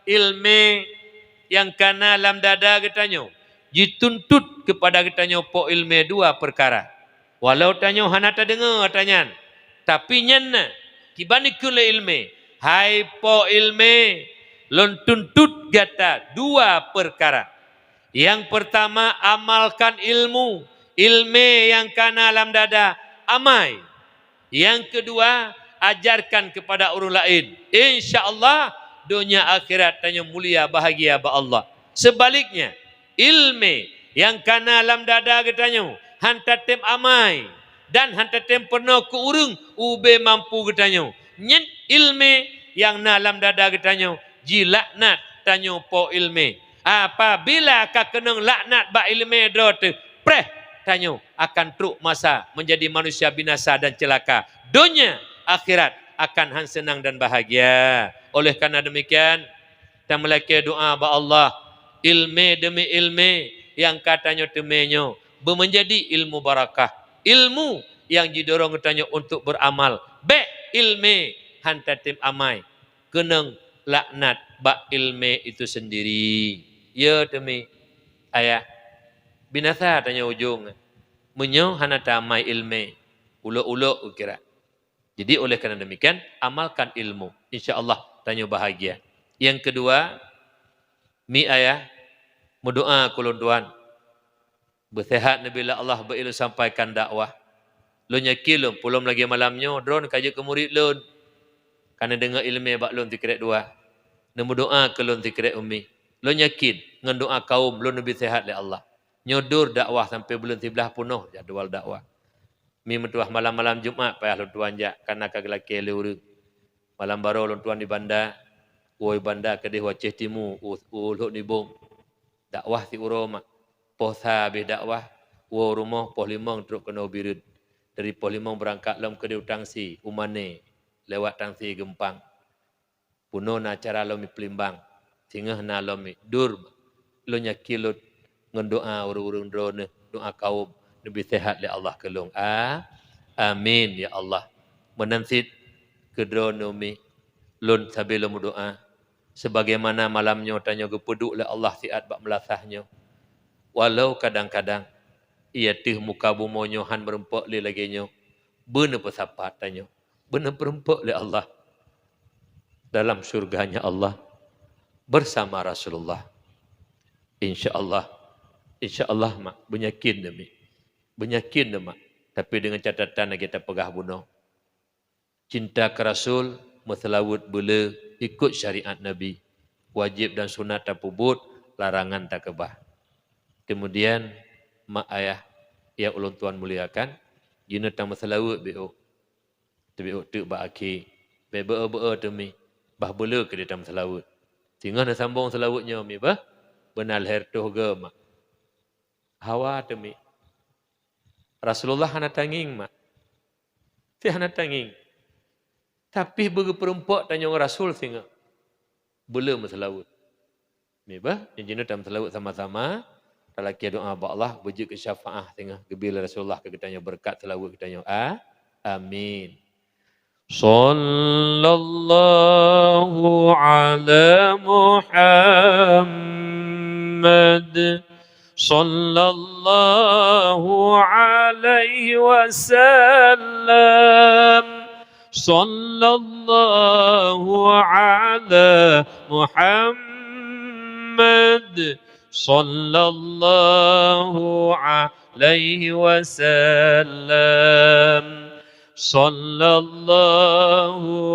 ileumé nyang kana lam dada geutanyoe jituntut keupada geutanyoe po ileumé dua peukara. Walau tanyoe hana tadeungoe ata nyan, tapi nyan na kiban ikheun lé ileumé, "Hai po ileumé, lôn tuntut gata dua peukara. Nyang peurtama, amalkan ilmu, ileumé nyang kana lam dada, amai. Nyang keudua, ajarkan keupada ureuëng laén. Insya Allah, donya akhirat tanyoe mulia bahgia bak Allah. Seubaliknya, ileumé nyang kana lam dada geutanyoe han tatem amai dan han tatem peurunoe keu ureuëng ubé mampu geutanyoe. Nyan ileumé nyang na lam dada geutanyoe jilaknat tanyoe po ileumé. Apabila ka keunong laknat bak ileumé droe teuh, preh tanyoe akan trok masa menjadi manusia binasa dan celaka. Donya akhirat akan han seunang dan bahagia. Oleh karena demikian, tameulakée doa bak Allah, ileumé demi ileumé nyang ka tanyoe teumé nyoe beumeunjadi ilmu barakah, ilmu nyang jidorong geutanyoe untuk beuramal. Bék ileumé han tatem amai, keunong laknat bak ileumé itu sendiri. Ya teumi, ayah, binasa tanyoe ujong meunyoe hana tamai ileumé, ulok-ulok kira. Jadi oleh karena demikian, amalkan ilmu. Insya Allah tanyoe bahagia. Nyang keudua, mi ayah, meudoa keu lôn tuan. Beuseuhat neubi lé Allah beu ilôn sampaikan dakwah. Lôn yakin lôn, peulom lagée malam nyoe droen ka jeuet keu murit lôn. Ka neudeungoe ileumé bak lôn sikrek dua. Neumeudoa keu lôn sikrek umi. Lôn yakin ngon doa kaum lôn neubi seuhat lé Allah. Nyoe dor dakwah sampoe buleuen siblaih peunoh jadwal dakwah. Mi meutuah malam-malam Jumat payah lôn tuan jak, kana ka geulakée lé ureuëng. Malam barô lôn tuan di Banda, woe Banda keudeh u Aceh Timu, u, u Lhok Nibong. Dakwah siuroe mak. Poh sa habéh dakwah, woe rumoh poh limong trok keunoe Bireuen. Dari poh limong beurangkat lom keudeh u Tangsi, u Mané, lewat Tangsi Geumpang. Peunoh na acara lom i Peulimbang, singoh na lom i Dur. Lôn yakin lôn ngon doa ureuëng-ureuëng droeneuh, doa kaum, neubi seuhat lé Allah keu lôn. A, amin ya Allah. Meunan cit keu droeneuh umi, lôn sabe lôn meudoa, sebagaimana malam nyoe tanyoe geupeuduek lé Allah siat bak meulasah nyoe. Walau kadang-kadang, iya teuh muka bumoe nyoe han meurumpok lé lagée nyoe, beuneupeusapat tanyoe, beuneupeurumpok lé Allah dalam syurga-Nya Allah bersama Rasulullah. Insya Allah, insya Allah mak, beunyakin demi, beunyakin demi, tapi dengan catatan lagée tapeugah bunoe. Cinta keu Rasul, meuseulaweuet beuleu, ikot syariat Nabi. Wajéb dan sunat tapeubuet, larangan takeubah. Kemudian, mak ayah nyang ulôn tuan muliakan, jinoe tameuseulaweuet beu. Teubiet teuk bak akhé, beu beu-eu-beu-eu teumi, bah beuleu keudeh tameuseulaweuet. Singoh neusambong seulaweuet nyoe mi bah, beuna lhèe reutôh goe mak. Hawa teumi. Rasulullah hana tangieng mak. Teuh hana tangieng. Tapi beugeupeurumpok tanyoe ngon Rasul singoh. Beuleu meuseulaweuet. Mi bah, nyoe jinoe tameuseulaweuet sama-sama. Talakèe doa bak Allah, beujeuet keu syafaah singoh geubri lé Rasulullah keu geutanyoe beureukat seulaweuet geutanyoe. A-, amin. Sallallahu ala Muhammad. Sallallahu alaihi wasallam. Sallallahu ala Muhammad. Sallallahu alaihi wasallam. Sallallahu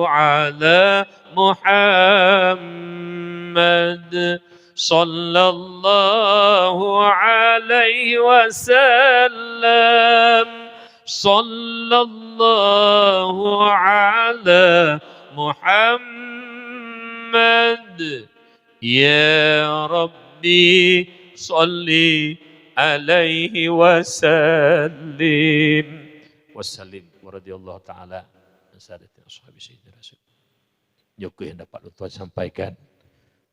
ala Muhammad. Sallallahu alaihi wasallam. Sallallahu ala Muhammad. Ya Rabbi, salli alaihi wasallim. Wasallim. Wa radhiyallahu ta'ala an sadatina ashabi sayyidina Rasul. Nyoe keuh nyang dapat lôn tuan sampaikan.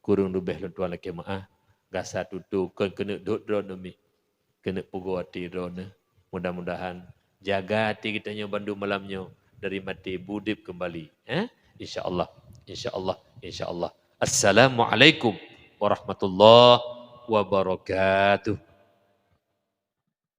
Kureueng leubeh lôn tuan lakèe meu'ah. Gasa tutoe kon keuneuk dot droeneuh mi. Keuneuk pugoe até droeneuh. Mudah-mudahan jaga até geutanyoe bandum malam nyoe dari maté beudeb keumbali. Eh? Insya Allah. Insya Allah. Insya Allah. Assalamualaikum warahmatullahi wabarakatuh.